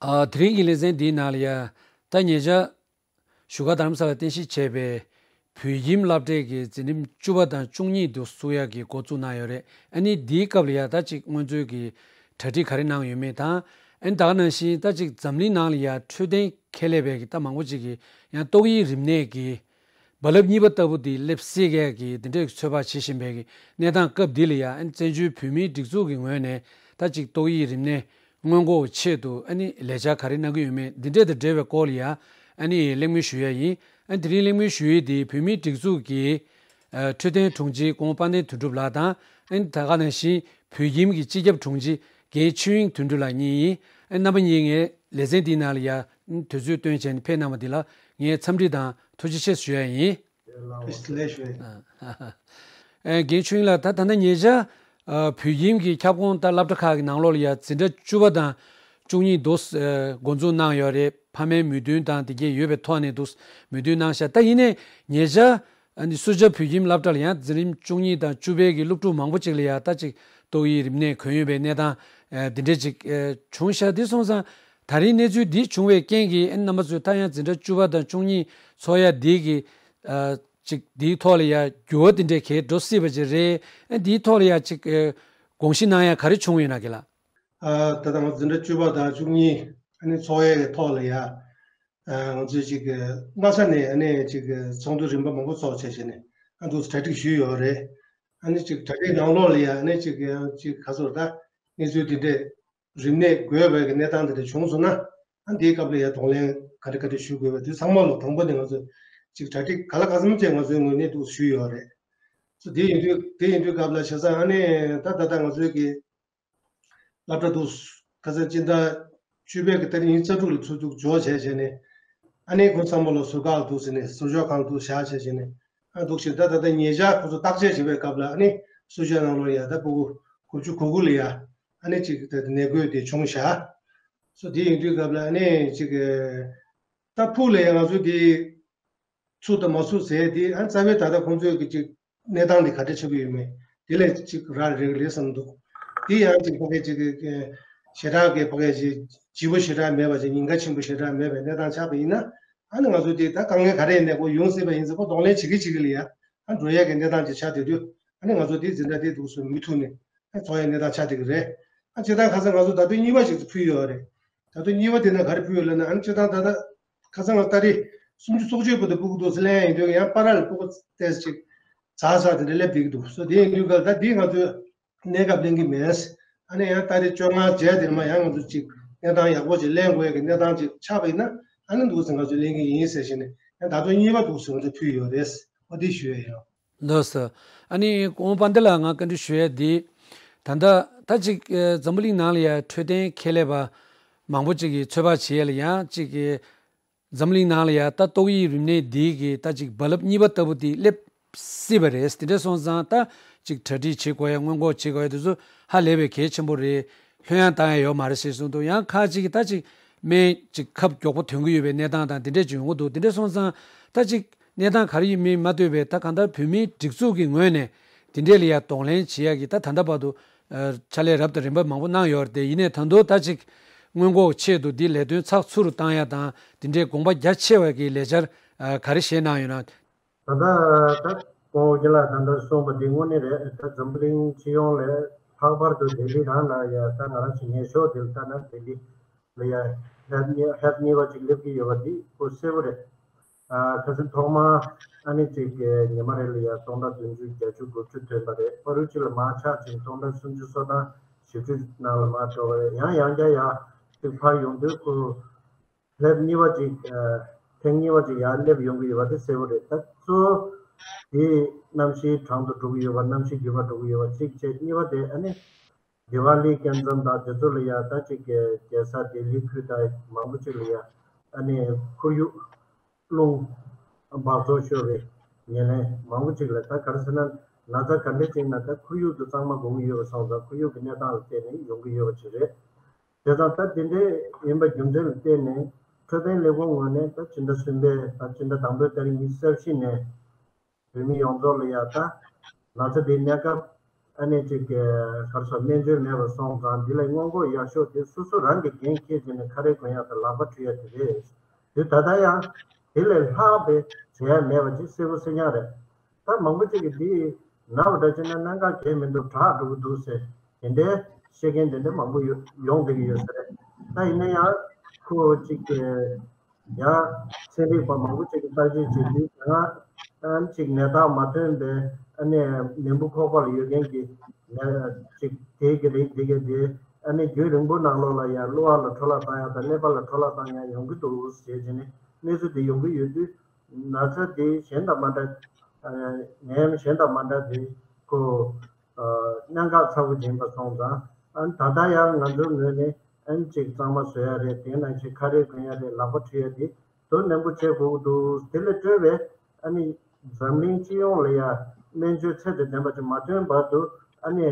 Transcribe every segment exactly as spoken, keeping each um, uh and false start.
ཨ། དེ་རིང་གི་ལེ་ཚན་འདིའི་ནང་ལ་ཡ། ད་ཉེ་ཆར་བཞུགས་སྒར་རྡ་རམ་ས་ལར་རྟེན་གཞི་བྱས་པའི་བོད་ཁྱིམ་སློབ་གྲྭའི་གི་འཛིན་རིམ་བཅུ་པ་དང་བཅུ་གཉིས་དེ་བཙུགས་ཡག་གི་འགོ་བཙུགས་གནང་ཡོད་རེད། ཨ་ནི་འདིའི་སྐབས་ལ་ཡ་ད་ཅིག་སྔོན་ཚོད་ཀྱི་གྲ་སྒྲིག་ག་རེ་གནང་ཡོད་མེད་དང་། ཨ་ནི་ད་ག་ནང་བཞིན་ད་ཅིག་འཛམ་གླིང་ནང་ལ་ཡ་འཕྲོད་བསྟེན་ཁེ་ལས་པའི་གི་ད་མང་པོ་ཅིག་གིས་ཡང་ཏོག་དབྱིབས་རིམས་ནད་ཀྱི་རྦ་རླབས་གཉིས་པ་ལྟ་བུ་འདི་སླེབས་སྲིད་མཁན་གྱི་འདི་འདྲའི་ཚོད་དཔག་བྱེད་བཞིན་པའི་གི་གནས་སྟངས་སྐབས་འདི་ལ་ཡ། ཨ་ནི་བཙན་བྱོལ་བོད་མིའི་སྒྲིག་འཛུགས་ཀྱི་ངོས་ནས་ད་ཅིག་ཏོག་དབྱིབས་རིམས་ནད་སྔོན་འགོག་ཆེད་དུ་ཨ་ནི་ལས་འཆར་ག་རེ་གནང་གི་ཡོད་མེད་འདི་འདྲ་དང་འབྲེལ་བའི་སྐོར་ལ་ཡ་ཨ་ནི་གླེང་མོལ་ཞུ་ཡ་ཡིན། ཨ་ནི་དེ་རིང་གླེང་མོལ་ཞུ་ཡི་འདི་བོད་མིའི་སྒྲིག་འཛུགས་ཀྱི་ཨ་འཕྲོད་བསྟེན་དྲུང་ཆེ་སྐུ་ངོ་དཔལ་ལྡན་དོན་གྲུབ་ལགས་དང་། ཨ་ནི་ད་ག་ནང་བཞིན་བོད་ཁྱིམ་གྱི་སྤྱི་ཁྱབ་དྲུང་ཆེ་རྒན་ཆོས་དབྱིངས་དོན་གྲུབ་ལགས་གཉིས་ཡིན། ཨ་ནི་རྣམ་པ་གཉིས་ངའི་ལེ་ཚན་འདིའི་ནང་ལ་ཡ་དུས་ཚོད་བཏོན་བྱས་ནས་ཕེབས་གནང་བ་འདི་ལ་ངས་འཚམས་འདྲི་དང་ཐུགས་རྗེ་ཆེ་ཞུ་ཡ་ཡིན། ཨ། རྒན་ཆོས་དབྱིངས་ལགས། ད་ད་ལྟ་ཉེ་ཆར་ཨ་བོད་ཁྱིམ་གྱི་ཁྱབ་ཁོངས་ད་སློབ་གྲྭ་ཁག་གི་ནང་ལོགས་ལ་ཡ་འཛིན་གྲྭ་བཅུ་པ་དང་བཅུ་གཉིས་དུ་ཨ་འགོ་འཛུགས་གནང་ཡོད་རེད། ཕ་མའི་མོས་མཐུན་དང་དེ་གས་ཡོད་པའི་ཐོག་ནས་དུ་མོས་མཐུན་གནང་ཤག་ད་ཡིན་ནའི་ཉེ་ཆར་ཨ་ནི་སུ་ཇཱ་བོད་ཁྱིམ་སློབ་གྲྭ་ལ་ཡང་འཛིན་རིམ་བཅུ་གཉིས་དང་བཅུ་པའི་གི་སློབ་ཕྲུག་མང་པོ་ཅིག་ལ་ཡ་ད་ཅིག་ཏོག་དབྱིབས་རིམས་ནད་གོན་ཡོད་པའི་གནས་སྟངས་ཨ་འདི་འདྲས་ཅིག་ཨ་བྱུང་ཤག་དེ་སོང་ཙང་ད་རིང་གནས་ཚུལ་འདི་བྱུང་བའི་རྐྱེན་གྱིས་ཨ་ནི་རྣམ་པ་ཚོས་ད་ཡང་འཛིན་གྲྭ་བཅུ་པ་དང་བཅུ་གཉིས་ཚོགས་ཡ་འདི་གི་ཨ་ཅིག་འདིའི་ཐོག་ལ་ཡ་འགྱུར་བ་འདི་འདྲས་གས་འགྲོ་སྲིད་པ་ཅིག་རེད། ཨ་འདིའི་ཐོག་ལ་ཡ་ཅིག་ཨ་དགོངས་གཞི་གནང་ཡ་ག་རེ་བྱུང་ཡོད་ན་གི་ལགས། ཨ་ད་ལྟ་ང་འཛིན་གྲྭ་བཅུ་པ་དང་བཅུ་གཉིས་ཨ་ནི་ཚོགས་ཡའི་ཐོག་ལ་ཡ། ཨ་ང་ཚོས་ཅིག་སྔ་ས་ནས་ཨ་ནི་ཅིག་ཚོགས་འདུ་རིམ་པ་མང་པོ་ཚོགས་བྱས་བྱས་ནས་ཨ་འདུག་གྲ་སྒྲིག་ཞུས་ཡོད་རེད། ཨ་ནི་ཅིག་གྲ་སྒྲིག་ནང་ལོགས་ལ་ཡ་ཨ་ནི་ཅིག་ཡང་ཅིག་ག་ཚོད་ད་གནས་ཚུལ་དེ་འདྲས་རིམས་ནད་འགོས་པའི་གི་གནས་སྟངས་དེ་འདྲ་བྱུང་སོང་ན། ཨ་འདིའི་སྐབས་ལ་ཡ་གདོང་ལེན་ག་འདྲ་ག་འདྲ་ཞུ་དགོས་པ་དེ་ཚང་མ་ལ་དང་པོ་ནས་ང་ཚོས་ཅིག་གྲ་སྒྲིག་ག་ལ་ག་ཚོད་ཅིག་ང་ཚོའི་ངོས་ནས་འདུག་ཞུས་ཡོད་རེད། སོ་དེ་ཡིན་དུས་དེ་ཡིན་དུས་སྐབས་ལ་བྱས་ཙང་ཨ་ནི་ད་ད་ལྟ་ང་ཚོའི་གི་སློབ་གྲྭ་དུ་ཁ་སང་སྤྱི་ཟླ་བཅུ་པའི་གི་ཏ་རིག་ཉི་ཤུ་རྩ་དྲུག་ལ་ཚུར་འདུག་འབྱོར་བྱས་བྱས་ནས། ཨ་ནི་ཁོང་ཚང་མ་ལ་ཟུར་བཀག་འདུག་ཟེར་ནས་ཟུར་འཇོག་ཁང་དུ་བཞག་བྱས་བྱས་ནས། ཨ་འདུག་ཞེས་ད་ད་ལྟ་ཉེ་ཆར་ཁོ་ཚོ་བརྟག་དཔྱད་བྱེད་པའི་སྐབས་ལ་ཨ་ནི་སུ་ཇཱ་ནང་ལོགས་ཡ་ད་ཕྲུ་གུ་དགུ་བཅུ་གོ་དགུ་ལ་ཡ་ཨ་ནི་ཅིག་ད་ནད་འགོས་དེ་བྱུང་བཞག་སོ་དེ་ཡིན་དུས་སྐབས་ལ་ཨ་ནི་ཅིག་ད་ཕུགས་ལ་ཡ་ང་ཚོ་དེ་ཚུགས་དང་མ་ཚུགས་ཟེར་དེ་ཨ་ནི་རྩ་བའི་ད་ལྟ་ཁོང་ཚོའི་གི་ཅིག་གནས་སྟངས་དེ་ག་འདྲ་ཆགས་ཀྱི་ཡོད་མེད་དེ་ལས་ཅིག་རག་རེད་རེད་བསམ་འདུག་དེ་ཡང་ཅིག་ཕ་གི་ཅིག་གི་ཞེ་དྲག་གི་ཕ་གི་ཅིག་ལྗིད་པོ་ཞེ་དྲག་མེད་པ་ཅིག་ཉེན་ཁ་ཆེན་པོ་ཞེ་དྲག་མེད་པའི་གནས་སྟངས་ཆགས་པ་ཡིན་ན། ཨ་ནི་ང་ཚོ་དེ་ད་དཀའ་ངལ་ག་རེ་ཡིན་ནའི་ཁོ་ཡོང་སྲིད་པ་ཡིན་ཙང་ཁོ་གདོང་ལེན་བྱེད་ཀྱི་བྱེད་ཀྱི་ལ་ཡ་ཨ་འགྲོ་ཡས་ཀྱི་གནས་སྟངས་ཅིག་ཆགས་བསྡད་དུས་ཨ་ནི་ང་ཚོ་དེ་འཛིན་གྲྭ་དེ་འདུག་སེ་མུ་མཐུད་ནས་ཨ་ཚོགས་ཡས་གནས་སྟངས་ཆགས་བསྡད་ཀྱི་རེད། ཨ་སྤྱིར་བཏང་ཁ་སང་ང་ཚོ་ད་དུང་གཉིས་པ་ཞིག་ཕུལ་ཡོད་རེད། ད་དུང་གཉིས་པ་དེ་ན་ག་རེ་ཕུལ་ཡོད་ལབ་ན་ཨ་ནི་སྤྱིར་བཏང་ད་ལྟ་ཁ་སང་ང་ཏ་རིག་སུམ་ཅུ་སོ་གཅིག་བར་དུ་ཕུལ་གྱི་འདུག་ཟེར་ལན་ཡིན་དུས་ཡང་པར་ལ་ཕྲུ་གུ་ཏོག་ཙམ་ཅིག་ཛ་ས་དེ་འདྲ་སླེབས་བསྡད་ཀྱི་འདུག་སོ་དེ་ཡིན་དུས་ག་ད་འདི་ང་ཚོས་གནས་སྐབས་ལེན་གྱི་མེད། ཨ་ནི་ཡང་ཏ་རིག་བཅོ་ལྔ་རྗེས་དེར་མ་ཡང་ང་ཚོ་ཅིག་གནས་སྟངས་ཡག་པོ་ཅིག་ལེན་དགོས་ཀྱི་གནས་སྟངས་ཅིག་ཆགས་པ་ཡིན་ན་ཨ་ནི་འདུག་ཟེར་ང་ཚོས་ལེན་གྱི་ཡིན་ཟེར་བཞིན་ནས་ཡང་ད་དུང་གཉིས་པ་འདུག་ཟེར་ང་ཚོས་ཕུལ་ཡོད་རེད། ཨོ་དེ་ཞུ་ཡ་ཡིན། ལགས་སོ། ཨ་ནི་སྐུ་ངོ་དཔལ་ལྡན་ལགས་ང་བཀའ་འདྲི་ཞུ་ཡ་འདི། ད་ལྟ་ད་ཅིག་ཨ་འཛམ་བུ་གླིང་ནང་ལ་ཡ་འཕྲོད་བསྟེན་ཁེ་ལས་པ་མང་པོ་ཅིག་གིས་ཚོད་དཔག་བྱེད་ཡ་ལ་ཡང་ཅིག་གི་འཛམ་གླིང་ནང་ལ་ཡ་ད་ཏོག་དབྱིབས་རིམས་ནད་འདི་གི་ད་ཅིག་རྦ་རླབས་གཉིས་པ་ལྟ་བུ་འདི་སླེབས་སྲིད་པ་རེད། དེ་འདྲ་སོང་ཙང་ད་ཅིག་གྲ་སྒྲིག་བྱེད་དགོས་ཡ་སྔོན་འགོག་བྱེད་དགོས་ཡ་དེ་ཚོ་ཧ་ལས་པའི་གལ་ཆེན་པོ་རེད། ལྷོད་ཡངས་བཏང་ཡ་ཡོད་མ་རེད་ཟེར་གསུངས་འདུག་ཡང་ཁག་ཅིག་གིས་ད་ཅིག་སྨན་ཅིག་ཁབ་མགྱོགས་པོ་ཐོན་གྱི་ཡོད་པའི་གནས་སྟངས་དང་དེ་འདྲས་ཅིག་ཡོང་གི་འདུག་དེ་འདྲས་སོང་ཙང་ད་ཅིག་གནས་སྟངས་ག་རེ་ཡིན་མིན་མ་ལྟོས་པའི་ད་གང་ལྟར་བོད་མིའི་སྒྲིག་འཛུགས་ཀྱི་ངོས་ནས་དེ་འདྲས་ལ་ཡ་གདོང་ལེན་བྱེད་ཡ་གི་ད་ད་ལྟ་བར་དུ་ཨ་ཕྱག་ལས་རབ་དང་རིམ་པ་མང་པོ་གནང་ཡོད་རེད་དེ། ཡིན་ནའི་ད་དུང་ད་ཅིག་སྔོན་འགོག་ཆེད་དུ་འདི་ལས་དོན་ཚགས་ཚུད་རུ་བཏང་ཡ་དང་དེ་འདྲའི་དགོངས་པ་རྒྱ་ཆེ་བ་གི་ལས་འཆར་ཨ་ག་རེ་བཞེས་གནང་ཡོད་ན། ད་ལྟ་ད་སྐུ་ངོ་རྒན་ལགས་ད་ལྟ་གསུངས་པ་འདི་དངོས་གནས་རེད། ད་འཛམ་བུ་གླིང་སྤྱི་ཡོངས་ལས་ལྷག་པར་དུ་ལྡི་ལི་རང་ལ་ཡ་ད་ང་རང་ཚོ་ངེས་ཤོག་འདིར་ལྟ་ན་ལྡི་ལི་ལ་ཡ་ཧེབ་གཉིས་ཧེབ་གཉིས་པ་ཅིག་སླེབས་ཀྱི་ཡོད་པ་འདི་ཁོ་གསལ་པོ་རེད། ཨ་ཁ་སང་ཐོག་མ་ཨ་ནི་ཅིག་ཉི་མ་རེ་ལ་ཡ་སྟོང་ཕྲག་བདུན་ཅུ་བརྒྱད་ཅུ་དགུ་བཅུ་ཐོན་པ་རེད། ཕ་རུ་ཅིག་ལ་མར་ཆག་ཅིག་སྟོང་ཕྲག་སུམ་ཅུ་སོ་ནང་བཞི་བཅུ་ནང་ལ་མར་འགྲོ་བ་རེད། ཡང་ཡང་བསྐྱར་ཡ་ཅིག་འཕར་ཡོང་དུས་ཁོ་ལྷེབ་གཉིས་པ་ཅིག་ཨ་ཐེངས་གཉིས་པ་ཅིག་ཡར་སླེབས་ཡོང་གི་ཡོད་པ་དེ་གསལ་པོ་རེད། ད་གཙོ་བོ་དེ་གནམ་གཤིས་གྲང་དུ་འགྲོ་གི་ཡོད་པ། གནམ་གཤིས་འགྱུར་བ་འགྲོ་གི་ཡོད་པ་གཅིག་བྱས། གཉིས་པ་དེ་ཨ་ནི་དི་ཝ་ལི་སྐྱེལ་འཛོམས་དང་དེ་ཚོ་ལ་ཡ་ད་ཅིག་གེ་རྒྱལ་ས་ལྡི་ལི་ཁུལ་དང་མང་པོ་ཅིག་ལ་ཡ་ཨ་ནི་ཁོར་ཡུག་རླུང་འབག་བཙོག་ཤོར་བའི་ཉེར་ལེན་མང་པོ་ཅིག་ལ་ད་ག་རེ་ཟེར་ན་ན་ཚ་ག་འདྲ་ཅིག་ན་ད་ཁོར་ཡུག་ཏུ་གཙང་མ་དགོས་ཀྱི་ཡོད་པ་སོང་ཙང་ཁོར་ཡུག་གི་གནས་སྟངས་ལ་བལྟས་ནས་ཡོང་གི་ཡོད་པ་ཅིག་རེད། བྱས་ཙང་ད་དེ་འདྲའི་ཡིན་པ་རྒྱུ་མཚན་ལ་བརྟེན་ནས་འཕྲོད་བསྟེན་ལས་ཁུངས་ངོས་ནས་ད་སྤྱི་ཟླ་གསུམ་པའི་ད་སྤྱི་ཟླ་དང་པོའི་ཏ་རིག་ཉི་ཤུ་རྩ་བཞི་ནས་བོད་མི་ཡོངས་རྫོགས་ལ་ཡ་ད་ན་ཚ་དེའི་གནས་སྐབས་ ཨ་ནི་ཅིག་ག་རེ་ཟེར། སྨན་བཅོས་མེད་པ་སོང་ཙང་འདི་ལས་སྔོན་འགོག་ཡག་ཤོས་དེ་སོ་སོ་རང་གིས་འགན་འཁྱེར་བྱས་ནས་ཁ་རས་གོན་ཡག་དང་ལག་པ་འཁྲུ་ཡག་དེ་རེད། དེ་ད་ལྟ་ཡང་དེ་ལས་ལྷག་པའི་བྱེད་ཡག་མེད་པ་ཅིག་གསལ་པོ་གསལ་རྐྱང་རེད། ད་མང་པོ་ཅིག་གིས་འདི་ན་བ་འདྲ་བྱས་ན་གནད་འགག་གང་ཡང་མི་འདུག་དྲག་འགྲོ་གི་འདུག་ཟེར། དེ་འདྲའི་བཤད་མཁན་དེ་འདྲ་མང་པོ་ཡོ་ཡོང་བསྡད་ཀྱི་ཡོད་ས་རེད། ད་ཡིན་ན་ཡང་ཁོ་ཅིག་གི་ཡང་ཚན་རིག་པ་མང་པོ་ཅིག་གིས་བརྟག་དཔྱད་བྱེད་དུས་ང་ཨ་ཅིག་ནད་རྟགས་མ་ཐོན་པའི་ཨ་ནི་ནད་འབུ་ཁོག་པ་ལ་ཡོད་མཁན་གྱི་ནད་ཅིག་དེ་གི་རིགས་དེ་གི་དེ་ཨ་ནི་རྒྱུན་རིང་པོ་ནང་ལོགས་ལ་ཡང་གློ་བ་ལ་འཕྲོ་བརླག་བཏང་ཡག་དང་ཀླད་པ་ལ་འཕྲོ་བརླག་བཏང་ཡག་ཡོང་གི་འདུག་ཟེར་བྱས་ནས་གནས་ཚུལ་དེ་ཡོང་གི་ཡོད་དུས། ན་ཚ་དེ་གཞན་དང་མ་འདྲ། ཨ་ནད་ཡམས་གཞན་དང་མ་འདྲ་དེ་ཁོ་ཨ་གནད་འགག་ཚ་པོ་ཡིན་པ་སོང་ཙང་ཨ་ད་ལྟ་ཡང་ང་ཚོའི་ངོས་ནས་ཨ་ནི་ཅིག་གཙང་མ་བཟོ་ཡག་རེད། དེ་ནང་བཞིན་ཁ་རས་གོན་ཡག་རེད། ལག་པ་འཁྲུ་ཡག་དེ་དོ་ནན་པོ་བྱེད་དགོས་ཀྱི་འདུག་དེ་ལས་སྤྲོས་པའི་ཨ་ནི་འཛམ་གླིང་སྤྱི་ཡོངས་ལ་ཡང་སྨན་བཅོས་ཚད་དང་ལྡན་པ་ཅིག་མ་ཐོན་བར་དུ་ཨ་ནི་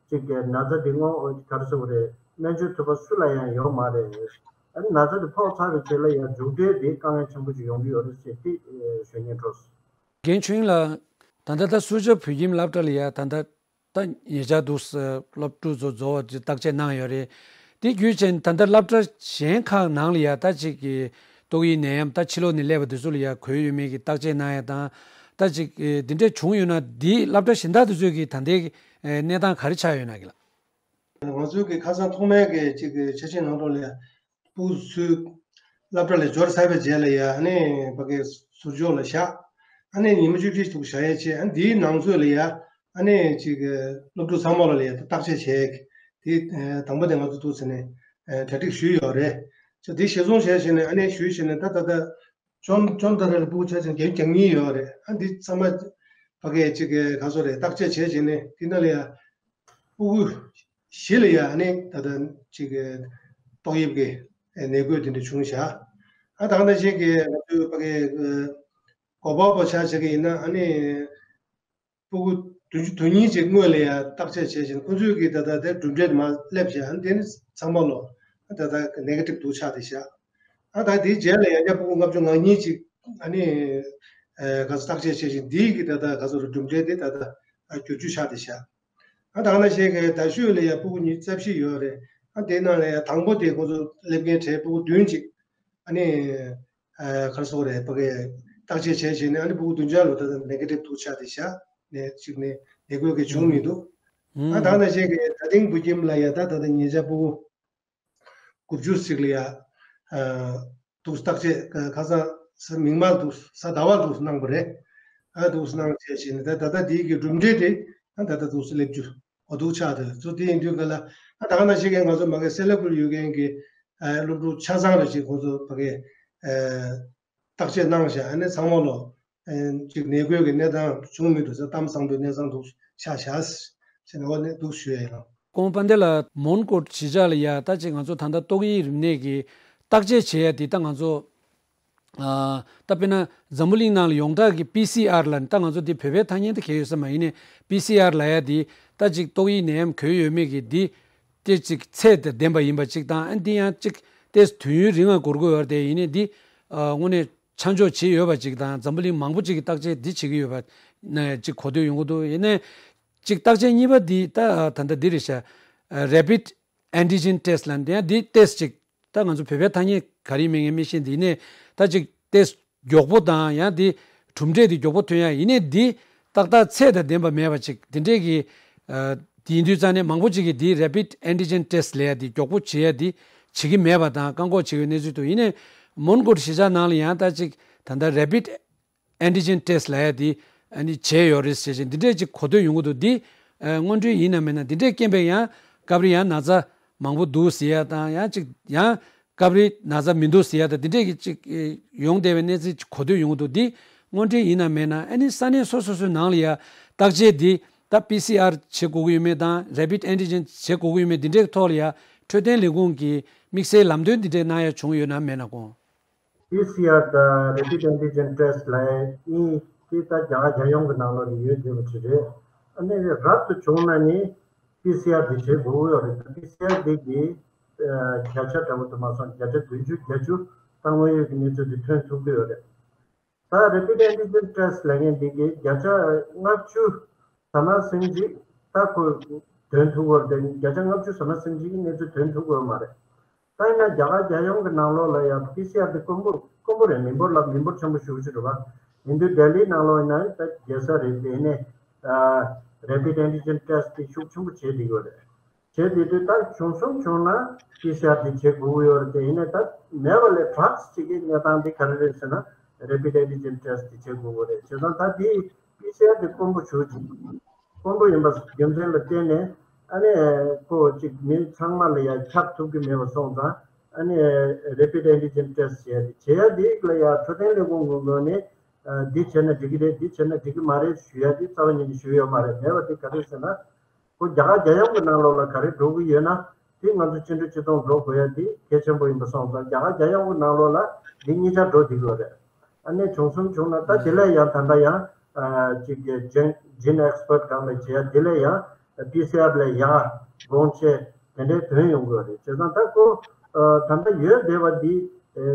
ཅིག་གི་ན་ཚ་འདི་སྔོན་ག་རེ་ཟེར་དགོས་རེད། སྨན་བཅོས་ཐུབ་པ་སུ་ལ་ཡང་ཡོད་མ་རེད། ཨ་ནི་ན་ཚ་འདི་ཕོག་ཚར་བའི་རྗེས་ལ་ཡང་མཇུག་འབྲས་འདི་དཀའ་ངལ་ཆེན་པོ་ཅིག་ཡོང་གི་ཡོད་རེད་ཟེར་དེ་ཞུ་སྙིང་འདོད། རྒན་ཆོས་དབྱིངས་ལགས། ད་ལྟ་ད་སུ་ཇཱ་བོད་ཁྱིམ་སློབ་གྲྭ་ལ་ཡ་ད་ལྟ་ད་ཉེ་ཆར་དུ་སློབ་ཕྲུག་ཚོ་རྫོགས་པ་བརྟག་དཔྱད་གནང་ཡོད་རེད། དེ་བརྒྱུད་ཅན་ད་ལྟ་སློབ་གྲྭ་གཞན་ཁག་ནང་ལ་ཡ་ད་ཅིག་གི་ཏོག་དབྱིབས་ནད་ཡམས་ད་ཕྱི་ལོགས་ནས་སླེབས་པ་དེ་ཚོ་ལ་ཡ་འགོས་ཡོད་མེད་ཀྱི་བརྟག་དཔྱད་གནང་ཡ་དང་། ད་ཅིག་དེ་འདྲས་བྱུང་ཡོད་ན་དེ་སློབ་གྲྭ་གཞན་དག་དེ་ཚོས་ཀྱི་ད་ལྟའི་གནས་སྟངས་ག་རེ་ཆགས་ཡོད་ན་གི་ལགས། ང་ཚོའི་གི་ཁ་སང་ཐོག་མའི་གི་ཅིག་གི་འཆར་ཅན་ནང་ལོགས་ལ་ཕྲུ་གུ་ཚོ་སློབ་གྲྭ་ལ་འབྱོར་ཚར་བའི་རྗེས་ལ་ཡ་ཨ་ནི་ཕ་གི་ཟུར་འཇོག་ལ་བཞག་ཨ་ནི་ཉི་མ་བཅུ་གཅིག་འདུག་བཞག་ཡས་བྱས། ཨ་ནི་དེའི་ནང་ཚོད་ལ་ཡ་ཨ་ནི་ཅིག་གི་སློབ་ཕྲུག་ཚང་མ་ལ་ལ་ཡ་བརྟག་དཔྱད་བྱས་ཀྱི་དེ་དང་པོ་དེ་ང་ཚོ་འདུག་ཟེར་ནས་གྲ་སྒྲིག་ཞུས་ཡོད་རེད། ཅེས་དེ་གཞིར་བཟུང་བྱས་བྱས་ནས་ཨ་ནི་ཞུས་བྱས་ནས་ད་ད་ལྟ་ཅོན་ཅོན་ཏ་ར་ལ་ཕྲུ་གུ་ཆ་ཆེན་བརྒྱད་ཅུ་གྱ་གཉིས་ཡོད་རེད། ཨ་འདི་ཚང་མ་ཕ་གིའི་ཅིག་གི་ག་ཚོད་རེད་བརྟག་དཔྱད་བྱས་བྱས་ནས་དེ་ནང་ལ་ཡ་ཕྲུ་གུ་བཞི་ལ་ཡ་ཨ་ནི་ད་ལྟ་ཅིག་གི་ཏོག་དབྱིབས་ཀྱི་ནད་འགོས་དེ་འདྲ་བྱུང་བཞག་ཨ་ད་ག་ནང་བཞིན་གྱི་ང་ཚོའི་ཕ་གིའི་གོ་པ་པོ་ཆ་བཞག་གི་ཡིན་ན་ཨ་ནི་ཕྲུ་གུ་བདུན་ཅུ་དོན་གཉིས་ཅིག་སྔོན་ལ་ཡ་བརྟག་དཔྱད་བྱས་བྱས་ཁོ་ཚོས་ཀྱི་ད་ལྟ་དེ་གྲུབ་འབྲས་མར་སླེབས་བྱས་ཨ་ནི་དེ་ནི་ཚང་མ་ལོ་ད་ལྟ་ནེ་གེ་ཊིབ་འདུག་ཆགས་བསྡད་བཞག་ཨ་ད་དེའི་རྗེས་ལ་ཡང་བསྐྱར་ཕྲུ་གུ་ལྔ་བཅུ་ང་གཉིས་ཅིག་ཨ་ནི་ཨ་ག་ཚོད་བརྟག་དཔྱད་བྱས་ཤིང་འདིའི་གི་ད་ལྟ་ག་ཚོད་རེད་གྲུབ་འབྲས་དེ་ད་ལྟ་ཨ་བསྒྱུར་བཅོས་ཆགས་བསྡད་བཞག་ཨ་ད་ག་ནང་བཞིན་གི་ད་ཤོད་ལ་ཡང་ཕྲུ་གུ་ཉི་ཤུ་རྩ་བཞི་ཡོད་རེད། ཨ་དེའི་ནང་ལ་ཡང་དང་པོ་དེ་ཁོ་ཚོ་སླེབས་མཁན་གྲས་ཕྲུ་གུ་བདུན་ཅིག་ཨ་ནི་ཨ་ག་རེ་ཟེར་དགོས་རེད་ཕ་གི་བརྟག་དཔྱད་བྱས་བྱས་ནས་ཨ་ནི་ཕྲུ་གུ་བདུན་ཅུ་ལོ་ད་ལྟ་ནེ་གེ་ཊིབ་འདུག་ཆགས་བསྡད་བཞག་ནས་ཅིག་ནས་ནད་འགོས་གི་བྱུང་མི་འདུག་ཨ་ད་ག་ནང་བཞིན་གི་ད་ཐེངས་བོད་ཁྱིམ་ལ་ཡང་ད་ད་ལྟ་ཉེ་ཆར་ཕྲུ་གུ་དགུ་བཅུ་ཙམ་ལ་ཡ་ཨ་འདུག་བརྟག་དཔྱད་ཁ་སང་མིག་དམར་འདུག་གཟའ་ཟླ་བ་འདུག་གནང་བ་རེད། ཨ་འདུག་གནང་བྱས་བྱས་ནས་ད་ད་ལྟ་དེའི་གི་གྲུབ་འབྲས་དེ་ཨ་ད་ལྟ་འདུག་སླེབས་རྒྱུ་འོ་འདུག་ཆགས་འདུག་ཚོ་དེ་ཡིན་དུས་ག་ལ་ཨ་ད་ག་ནང་བཞིན་གི་ང་ཚོ་མ་གི་སེ་ལ་ཀུ་ལ་ཡོད་མཁན་གི་ཨ་སློབ་ཕྲུག་ཆ་ཚང་རེ་ཞིག་ཁོང་ཚོ་ཕ་གི་ཨ་བརྟག་དཔྱད་གནང་བྱས་ཨ་ནི་ཚང་མ་ལོ། ཅིག་ནད་འགོས་ཀྱི་གནས་སྟངས་བྱུང་མི་འདུག་ཟེར་གཏམ་བཟང་པོའི་གནས་སྟངས་འདུག་ཤག་ཤག་ཟེར་ནས་འོ་ནས་འདུག་ཞུ་ཡ་ཡིན། ཀོང་པན་ཏེ་ལགས། མོན་གྷོ་གཞིས་ཆགས་ལ་ཡ་ད་ཅིག་ང་ཚོ་ད་ལྟ་ཏོག་དབྱིབས་རིམས་ནད་ཀྱི་བརྟག་དཔྱད་བྱེད་ཡ་དེ་ད་ང་ཚོ་ཨ་ད་དཔེར་ན་འཛམ་བུ་གླིང་ནང་ལ་ཡོངས་གྲགས་ཀྱི་པི་སི་ཨར་ལ་ད་ང་ཚོ་དེ་བོད་པའི་ཐ་སྙད་དེ་གལ་ཡོད་ས་མ་ཡིན་ནས་པི་སི་ཨར་ལབ་ཡ་དེ་ད་ཅིག་ཏོག་དབྱིབས་ནད་ཡམས་འགོས་ཡོད་མེད་ཀྱི་དེ་དེ་ཅིག་ཚད་དང་ལྡན་པ་ཡིན་པ་ཅིག་དང་ཨ་འདི་ཡང་ཅིག་དེ་དུས་ཡུན་རིང་བ་འགོར་དགོས་ཡོད་རེད། དེ་ཡིན་ནས་འདི་ཨ་དངོས་གནས། ཆ་འཇོག་བྱས་ཡོད་པ་ཅིག་དང་འཛམ་བུ་གླིང་མང་པོ་ཅིག་གིས་བརྟག་དཔྱད་འདི་བྱེད་ཀྱི་ཡོད་པ་ནས་ཅིག་གོ་ཐོས་ཡོང་གི་འདུག་ཡིན་ནའི་ཅིག་བརྟག་དཔྱད་གཉིས་པ་འདི་ད་ད་ལྟ་འདི་རེད་ཤག Rapid Antigen Test ལབ་འདི་ཡང་འདི་ཏེས་ཅིག་ད་ང་ཚོ་བོད་པའི་ཐ་སྙད་ག་རེ་མིང་ངས་མི་ཤེས། འདི་ནས་ད་ཅིག་ཏེས་མགྱོགས་པོ་དང་ཡང་འདི་གྲུབ་འབྲས་འདི་མགྱོགས་པོ་ཐོན་ཡ་ཡིན་ནའི་འདི་ཏག་ཏག་ཚད་དང་ལྡན་པ་མེད་པ་ཅིག་འདི་འདྲས་ཀྱི་དེ་ཡིན་དུས་ཙང་ནས་མང་པོ་ཅིག་གིས་འདི་Rapid Antigen Test ལབ་ཡ་འདི་མགྱོགས་པོ་བྱེད་ཡ་འདི་བྱེད་ཀྱི་མེད་པ་དང་བཀག་འགོག་བྱེད་ཀྱི་ཡོད་གནས་ཚུལ་འདུག་ཡིན་ནའི་མོན་གྷོ་གཞིས་ཆགས་ནང་ལ་ཡང་ད་ཅིག་ད་ལྟ་Rapid Antigen Test ལབ་ཡ་འདི་ཨ་ནི་བྱས་ཡོད་རེད་ཟེར་བཞིན་འདི་འདྲས་ཅིག་གོ་ཐོས་ཡོང་གི་འདུག་འདི་ཨ་དངོས་འབྲེལ་ཡིན་ནམ་མིན་ན། འདི་འདྲས་རྐྱེན་པས་ཡང་སྐབས་རེ་ཡང་ན་ཚ་མང་པོ་འདུག་ཟེར་ཡ་དང་ཡང་ཅིག་ཡང་། སྐབས་རེ་ན་ཚ་མི་འདུག་ཟེར་ཡ་དང་དེ་འདྲས་ཀྱི་ཅིག་ཡོང་བསྡད་པའི་གནས་ཚུལ་ཅིག་གོ་ཐོས་ཡོང་གི་འདུག་འདི་དངོས་འབྲེལ་ཡིན་ནམ་མིན་ན། ཨ་ནི་ས་གནས་སོ་སོ་སོའི་ནང་ལ་ཡ་བརྟག་དཔྱད་འདི་ད་པི་སི་ཨར་བྱེད་དགོས་ཀྱི་ཡོད་མེད་དང་Rapid Antigen བྱེད་དགོས་ཀྱི་ཡོད་མེད་འདི་འདྲའི་ཐོག་ལ་ཡ་འཕྲོད་བསྟེན་ལས་ཁུངས་ཀྱིས་དམིགས་བསལ་ལམ་སྟོན་འདི་འདྲས་གནང་ཡ་བྱུང་ཡོད་ནམ་མེད་ན་དགོངས། པི་སི་ཨར་དང་Rapid Antigen Test ལབ་ཡ་གཉིས་དེ་ད་རྒྱ་གར་རྒྱལ་ཡོངས་ཀྱི་ནང་ལོགས་ལ་ཡོད་བསྡད་པ་ཅིག་རེད། ཨ་ནི་རབ་ཏུ་བྱུང་ན་ནི། པི་སི་ཨར་འདི་བྱེད་དགོས་ཀྱི་ཡོད་རེད། པི་སི་ཨར་འདི་གི་ཨ་བརྒྱ་ཆ་འདྲ་བོ་དུ་མ་སོང་བརྒྱ་ཆ་བདུན་ཅུ་བརྒྱད་ཅུ་ད་དངོས་ཡོད་ཀྱི་གནས་ཚུལ་འདི་ཐོན་ཐུབ་ཀྱི་ཡོད་རེད། ད་Rapid Antigen Test ལབ་མཁན་འདི་གི་བརྒྱ་ཆ་ལྔ་བཅུ་ཟ་མ་ཟིན་ཅིག་ ད་ཁོས་དོན་ཐུག་བར་དེ་བརྒྱ་ཆ་ལྔ་བཅུ་ཟེར་ན་སེམས་ཅན་གྱི་གནས་ཚུལ་དོན་ཐུག་ཡོད་མ་རེད། ད་ཡིན་ན་རྒྱ་གར་རྒྱལ་ཡོངས་ཀྱི་ནང་ལོགས་ལ་ཡང་པི་སི་ཨར་དེ་དཀོན་པོ་དཀོན་པོ་རེད། མི་འབོར་ལ་མི་འབོར་ཆེན་པོ་ཞེ་པོ་ཅིག་རེད་པ། ཡིན་དུས་ལྡི་ལིའི་ནང་ལོགས་ཡིན་ན་ད་རྒྱལ་ས་རེད། དེ་ནས་རེ་པིཌ་ཨན་ཊི་ཇེན་ཊེ་སི་དེ་ཤུགས་ཆེན་པོ་བྱེད་བསྡད་ཡོད་རེད། བྱས་དེ་དུས་ད་བྱུང་སོང་བྱུང་ན་པི་སི་ཨར་དེ་བྱེད་དགོས་ཀྱི་ཡོད་རེད། དེ་ཡིན་ནའི་ད་མེད་པ་ལས་དྲག་ཅིག་གི་གནས་སྟངས་དེ་ག་རེ་རེད་ཟེར་ན་རེ་པིཌ་ཨན་ཊི་ཇེན་ཊེ་སི་དེ་བྱེད་དགོས་ཀྱི་རེད། བྱས་ཙང་ད་དེ་པི་སི་ཨར་དེ་དཀོན་པོ་ཞེ་པོ་ཅིག་དཀོན་པོ་ཡིན་པ་རྒྱུ་མཚན་ལ་བརྟེན་ནས་ཨ་ནི་ཁོ་ཅིག་མི་ཚང་མ་ལ་ཡང་ཁྱབ་ཐུབ་ཀྱི་མེད་པ་སོང་ཙང་ཨ་ནི་རེ་པིཌ་ཨན་ཊི་ཇེན་ཊེ་སི་བྱེད་ཡ་དེ་བྱེད་ཡ་དེ་ལ་ཡང་འཕྲོད་བསྟེན་ལས་ཁུངས་ཀྱི་ངོས་ནས་འདི་བྱས་ན་འགྲིག་གི་རེད། འདི་བྱས་ན་འགྲིག་གི་མ་རེད་ཞུ་ཡ་དེ་རྩ་བ་ཉིད་ནས་ཞུ་ཡོད་མ་རེད། མེད་པ་དེ་ག་རེ་ཟེར་ན། ཁོ་རྒྱ་གར་རྒྱལ་ཡོངས་ཀྱི་ནང་ལོགས་ལ་ག་རེ་འགྲོ་གི་ཡོད་ན་དེ་ང་ཚོ་སྤྱི་འགྲོས་སྤྱི་གཏོང་འགྲོ་དགོས་ཡ་དེ་གལ་ཆེན་པོ་ཡིན་པ་སོང་ཙང་རྒྱ་གར་རྒྱལ་ཡོངས་ཀྱི་ནང་ལོགས་ལ་འདི་གཉིས་ཆ་འགྲོ་བསྡད་ཀྱི་ཡོད་རེད། ཨ་ནི་བྱུང་སོང་བྱུང་ན་ད་དེ་ལས་ཡང་ད་ལྟ་ཡང་ཅིག་གི་ཇིན་ཇིན་ཨེག་སི་པར་ཊི་སྒང་ལ་བྱེད་ཡ་དེ་ལས་ཡང་པི་སི་ཨར་ལས་ཡག་དགོངས་བྱས་དེ་འདྲའི་ཐོན་ཡོང་གི་ཡོད་རེད། བྱས་ཙང་ད་ཁོ་ད་ལྟ་ཡོད་བསྡད་པ་འདི་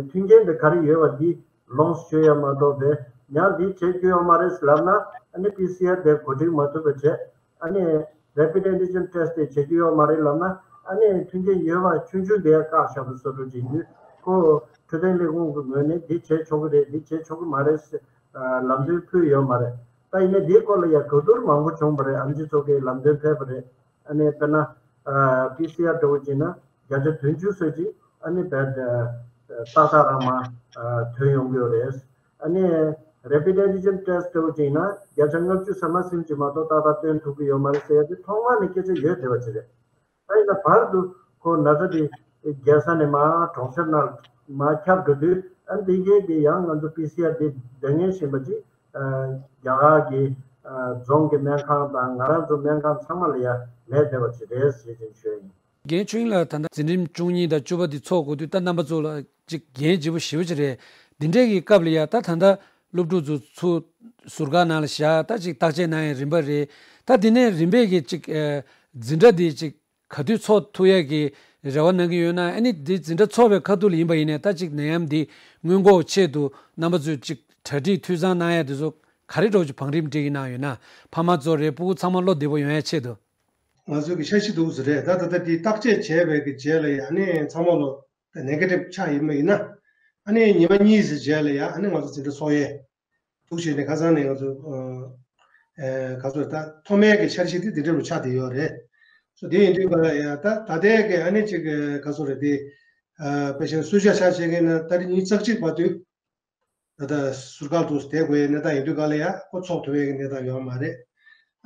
མཐུན་རྐྱེན་དེ་ག་རེ་ཡོད་པ་འདི་ལོངས་སྤྱོད་ཡ་མ་གཏོགས་པའི་ཡང་འདི་བྱེད་རྒྱུ་ཡོད་མ་རེད་ལབ་ན་ཨ་ནི་པི་སི་ཨར་དེ་གོ་སྒྲིག་མ་ཐུབ་པ་བྱས། ཨ་ནི་རེ་པིཌ་ཨན་ཊི་ཇེན་ཊེ་སི་དེ་བྱེད་རྒྱུ་ཡོད་མ་རེད་ལབ་ན་ཨ་ནི་མཐུན་རྐྱེན་ཡོད་པ་ཆུང་ཆུང་དེ་བཀག་བཞག་པའི་བཟོ་འདྲ་ཅིག་ཡིན་དུས་ཁོ་འཕྲོད་བསྟེན་ལས་ཁུངས་ཀྱི་ངོས་ནས་འདི་བྱེད་ཆོག་གི་རེད། འདི་བྱེད་ཆོག་གི་མ་རེད་ཟེར་ལམ་སྟོན་ཕུལ་ཡོད་མ་རེད། ད་ཡིན་ནའི་འདིའི་སྐོར་ལ་ཡང་གོ་བསྡུར་མང་པོ་བྱུང་བ་རེད། ཨེམ་ཆི་ཚོ་གིས་ལམ་སྟོན་ཕེབས་པ་རེད། ཨ་ནི་དཔེར་ན་པི་སི་ཨར་འདྲ་བོ་བྱས་ན་བརྒྱ་ཆ་བདུན་ཅུ་ཙམ་ཅིག་ཨ་ནི་བས་ཏག་ཏག་རང་མ་ཐོན་ཡོང་གི་ཡོད་རེད། ཨ་ནི་རེ་པིཌ་ཨན་ཊི་ཇེན་ཊེ་སི་འདྲ་བོ་བྱས་ན་བརྒྱ་ཆ་ལྔ་བཅུ་ཟེར་མ་ཟིན་གྱི་མ་གཏོགས་ཏག་ཏག་སྟོན་ཐུབ་ཀྱི་ཡོད་མ་རེད་ཟེར་ཡ་དེ་ཐོག་མ་ནས་སྐད་ཆ་ཡོད་བསྡད་པ་ཅིག་རེད། ད་ཡིན་ན་བར་དུ་ཁོ་ན་ཚ་དེ་རྒྱལ་ས་ནས་མར་གྲོང་གསེབ་ནང་མར་ཁྱབ་འགྲོ་དུས་ཨ་འདི་གའི་དེ་ཡང་ང་ཚོ་པི་སི་ཨར་དེ་ལས་ངན་ཞིག་ཡིན་པ་ཅིག་རྒྱ་གར་གྱི་རྫོང་གི་སྨན་ཁང་དང་ང་རང་ཚོ་སྨན་ཁང་ཚང་མ་ལ་ཡང་མེད་བསྡད་པ་ཅིག་རེད་ཟེར་བཞིན་ཞུ་ཡ་ཡིན། རྒན་ཆོས་དབྱིངས་ལགས། ད་ལྟ་འཛིན་རིམ་བཅུ་གཉིས་དང་བཅུ་པ་འདི་ཚོགས་དགོས་དུས་ད་རྣམ་པ་ཚོ་ལ་ཅིག་འགན་ལྗིད་པོ་ཞེ་པོ་ཅིག་རེད། འདི་འདྲས་ཀྱི་སྐབས་ལ་ཡ་ད་ད་ལྟ་སློབ་ཕྲུག་ཚོ་ཚུར་ཟུར་བཀག་ནང་ལ་བཞག་ད་ཅིག་བརྟག་དཔྱད་གནང་ཡའི་རིམ་པ་རེད། ད་འདི་ནས་རིམ་པས་ཀྱི་ཅིག་ཨ་འཛིན་གྲྭ་འདི་ཅིག་ག་དུས་ཚོགས་ཐུབ་ཡ་གི་རེ་བ་གནང་གི་ཡོད་ན། ཨ་ནི་འདི་འཛིན་གྲྭ་ཚོགས་པའི་ཁ་ཐུག་ལ་ཡིན་པ་ཡིན་ནའི་ད་ཅིག་ནད་ཡམས་འདི་སྔོན་འགོག་ཆེད་དུ་རྣམ་པ་ཚོས་ཅིག་གྲ་སྒྲིག་འཐུས་ཚང་གནང་ཡ་འདི་ཚོ་ག་རེ་འདྲ་བོ་ཅིག་བང་རིམ་སྒྲིག་གི་གནང་ཡོད་ན། ཕ་མ་ཚོ་རེད། སྤུ་གུ་ཚང་མ་བློ་བདེ་པོ་ཡོང་ཡ་ཆེད་དུ། ང་ཚོའི་གི་འཆར་གཞི་འདུག་ཟེར་རེད། ད་ད་ལྟ་དེ་བརྟག་དཔྱད་བྱས་པའི་གི་རྗེས་ལ་ཡང་ཨ་ནི་ཚང་མ་ལོ་ནེ་གེ་ཊིབ་ཆགས་ཡིན་པ་ཡིན་ན། ཨ་ནི་ཉི་མ་གཉིས་ཙམ་རྗེས་ལ་ཡང་ཨ་ནི་ང་ཚོ་འཛིན་གྲྭ་ཚོགས་ཡས་འདུག་བྱས་ནས་ཁ་སང་ནས་ང་ཚོ་ཨ་ཨ་ག་ཚོད་ད་ཐོག་མའི་གི་འཆར་གཞི་དེ་འདི་འདྲ་རུ་ཆགས་བསྡད་ཡོད་རེད། སོ་དེ་ཡིན་དུས་ག་ལ་ཡང་ད་ད་ལྟའི་གི་ཨ་ནི་ཅིག་ག་ཚོད་རེད་དེ། ཨ་དཔེ་བཞིན་སུ་ཇ་ཆ་བྱེད་མཁན་ན་ཏ་རིག་ཉི་ཤུ་རྩ་གཅིག་བར་དུ། ད་ལྟ་ཟུར་བཀག་ཏུ་བསྡད་དགོས་ཡའི་གནས་སྟངས་ཡིན་དུས་ག་ལ་ཡ་ཁོ་ཚོགས་ཐུབ་ཡའི་གནས་སྟངས་ཡོད་མ་རེད།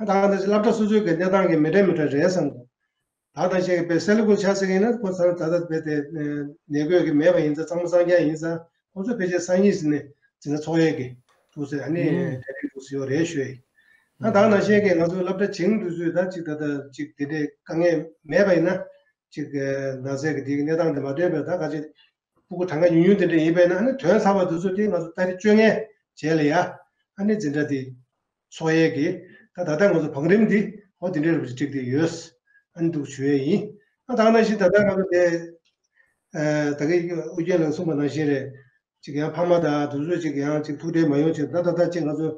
ཨ་ད་ང་ཚོ་སློབ་གྲྭ་སོ་སོའི་གི་གནས་སྟངས་ཀྱི་མི་འདྲ་མི་འདྲ་རེད་བསམ་འདུག་ད་ལྟ་ཅིག་པའི་སེ་ལ་ཀུ་ཆ་ཟེར་གི་ཡིན་ན་ཁོ་ཚོ་ད་ལྟ་རྦད་དེ་ནད་འགོས་ཀྱི་མེད་པ་ཡིན་ཙང་གཙང་མ་གཙང་རྐྱང་ཡིན་ཙང་ཁོ་ཚོ་ཕལ་ཆེར་སང་ཉིན་ཟིན་ནས་འཛིན་གྲྭ་ཚོགས་ཡས་ཀྱི་འདུག་ཟེར་ཨ་ནི་ཨུམ་གྲ་སྒྲིག་འདུག་ཟེར་ཡོད་རེད་ཞུ་ཡ་ཡིན། ཨ་ད་ནང་བཞིན་གྱི་ང་ཚོའི་སློབ་གྲྭ་བྱིངས་འདུག་ཚུལ་ད་ཅིག་ད་ལྟ་ཅིག་དེ་འདྲའི་དཀའ་ངལ་མེད་པ་ཡིན་ན། ཅིག་ན་ཚས་ཀྱི་དེའི་གནས་སྟངས་དེ་མ་ཐོན་པའི་ད་ག་ཅིག་སྤུ་གུ་གྲངས་ཀ་ཉུང་ཉུང་དེ་འདྲ་ཡིན་པས་ན་ཨ་ནི་ཐོན་ཚར་བ་དེ་ཚོ་དེ་ང་ཚོ་ཏ་རིག་བཅོ་ལྔའི་རྗེས་ལ་ཡ་ཨ་ནི་འཛིན་གྲྭ་དེ་ཚོགས་ཡས་ཀྱི་ད་ད་ལྟ་ང་ཚོ་བང་རིམ་འདི་འོ་དེ་འདྲའི་རུ་བསྒྲིགས་ཏེ་ཡོད། ཨ་ནི་འདུག་ཞུ་ཡས་ཡིན། ཨ་ད་ག་ནང་བཞིན་ད་ལྟ་ང་ཚོ་དེ་ད་གི་ཨུ་རྒྱན་ལགས་གསུངས་པ་ནང་བཞིན་རེད། ཅིག་ཡང་ཕ་མ་དང་དེ་ཚོ་ཅིག་ཡང་ཅིག་ཐུགས་ཁྲལ་མ་ཡོང་ཅིག་ད་ད་ལྟ་ཅིག་ང་ཚོ།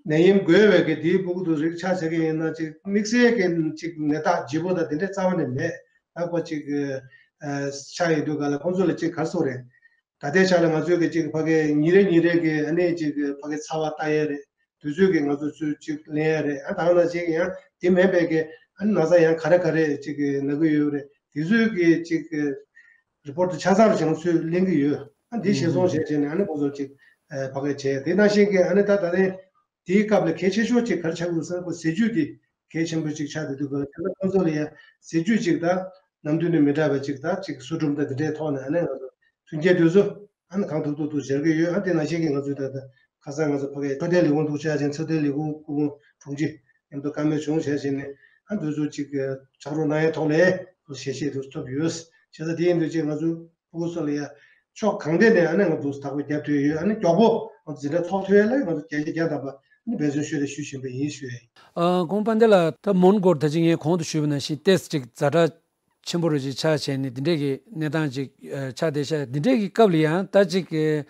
ནད་ཡམས་འགོས་པའི་གི་དེའི་སྤུ་གུ་དེ་རིགས་ཆ་བཞག་གི་ཡིན་ན་ཅིག་དམིགས་བསལ་གྱི་ཅིག་ནད་རྟགས་ལྗིད་པོ་དང་དེ་འདྲ་རྩ་བ་ནས་མེད། ད་ཁོ་ཅིག་ཆ་ཡོད་དུས་ག་ལ་ཁོང་ཚོ་ལ་ཅིག་ག་རེ་ཟེར་དགོས་རེད། ད་ལྟའི་ཆ་ལ་ང་ཚོས་གི་ཅིག་ཕ་གི་ཉིན་རེ་ཉིན་རེ་གི་ཨ་ནི་ཅིག་ཕ་གི་ཚ་བ་ལྟ་ཡས་རེད། དུས་ཚོད་ཀྱི་ང་ཚོ་ཚུར་ཅིག་ལེན་ཡས་རེད། ཨ་ད་ག་ནང་བཞིན་གི་ཡང་དེ་མིན་པའི་གི་ཨ་ནི་ན་ཚ་ཡང་ག་རེ་ག་རེ་ཅིག་ན་གི་ཡོད་རེད། དེ་ཚོའི་གི་ཅིག་རི་པོར་ཊི་ཆ་ཚང་ཞིག་ཚུར་ལེན་གྱི་ཡོད། ཨ་འདི་ཤེས་ཚོང་བྱས་བྱས་ནས་ཨ་ནི་ཁོང་ཚོར་ཅིག་ཕ་གི་བྱས། དེ་ནང་བཞིན་གྱི་ཨ་ནི་ད་ད་ནི་དེའི་སྐབས་ལ་གལ་ཆེ་ཤོས་ཅིག་ག་རེ་ཆགས་ཀྱི་ཡོད་ཟེར་ན་ཁོ་ཟས་བཅུད་དེ་གལ་ཆེན་པོ་ཅིག་ཆགས་བསྡད་འདུག་ག་ད་ལྟ་ཁོང་ཚོ་ལ་ཡང་ཟས་བཅུད་ཅིག་ད་ནམ་དུས་ནས་མི་འདྲ་བ་ཅིག་ད་ཅིག་གསོལ་སྒྲུབ་དང་དེ་འདྲའི་ཐོག་ནས་ཨ་ནི་ང་ཚོ་མཐུན་རྐྱེན་དེ་ཚོ་ཨ་ནི་གང་ཐུབ་ཐུབ་ཐུབ་སྦྱར་གྱི་ཡོད། ཨ་དེ་ནང་བཞིན་གྱི་ང་ཚོས་ད་ལྟ་ཁ་སང་ང་ཚོ་ཕ་གི་འཕྲོད་བསྟེན་ལས་ཁུངས་འདུག་ཆ་ཅན་འཕྲོད་བསྟེན་ལས་ཁུངས་སྐུ་ངོ་དྲུང་ཆེ་མཉམ་དུ་བཀའ་མོལ་བྱུང་བྱས་བྱས་ནས་ཨ་འདི་ཚོ་ཅིག་ཕྱག་རོགས་གནང་ཡའི་ཐོག་ལ་ཞལ་བཞེས་དེ་ཐོབ་ཡོད། བྱས་ཙང་དེ་ཡིན་དུས་ཅིག་ང་ཚོ་སྤུ་གུ་ཚོ་ལ་ཡ་ཕྱོགས་གང་ཐད་ནས་ཨ་ནི་ང་ཚོ་བདག་པོ་རྒྱབ་ཐུབ་ཡོད། ཨ་ནི་མགྱོགས་པོ་ང་ཚོ་འཛིན་གྲྭ་ཚོགས་ཐུབ་ཡ་ལ་ང་ཚོ་བརྒྱ་ཆ་བརྒྱ་ཐམ་པ་ཨ་ནི་འབད་བརྩོན་ཤུགས་ཆེ་ཞུ་བཞིན་པ་ཡིན་ཞུ་ཡ་ཡིན། ཨ་ཁོང་པཎ་ཌི་ལགས། ད་མོན་གྷོར་ད་ཅི་ངས་གོང་དུ་ཞུས་པ་ནང་བཞིན་ཏེས་ཅིག་ཛ་དྲག་ཆེན་པོ་རུ་ཅིག་ཆགས་བྱས་ནས་འདི་འདྲས་ཀྱི་གནས་སྟངས་ཅིག་ཨ་ཆགས་བསྡད་ཤག་འདི་འདྲས་ཀྱི་སྐབས་ལ་ཡང་ད་ཅིག་ཨ་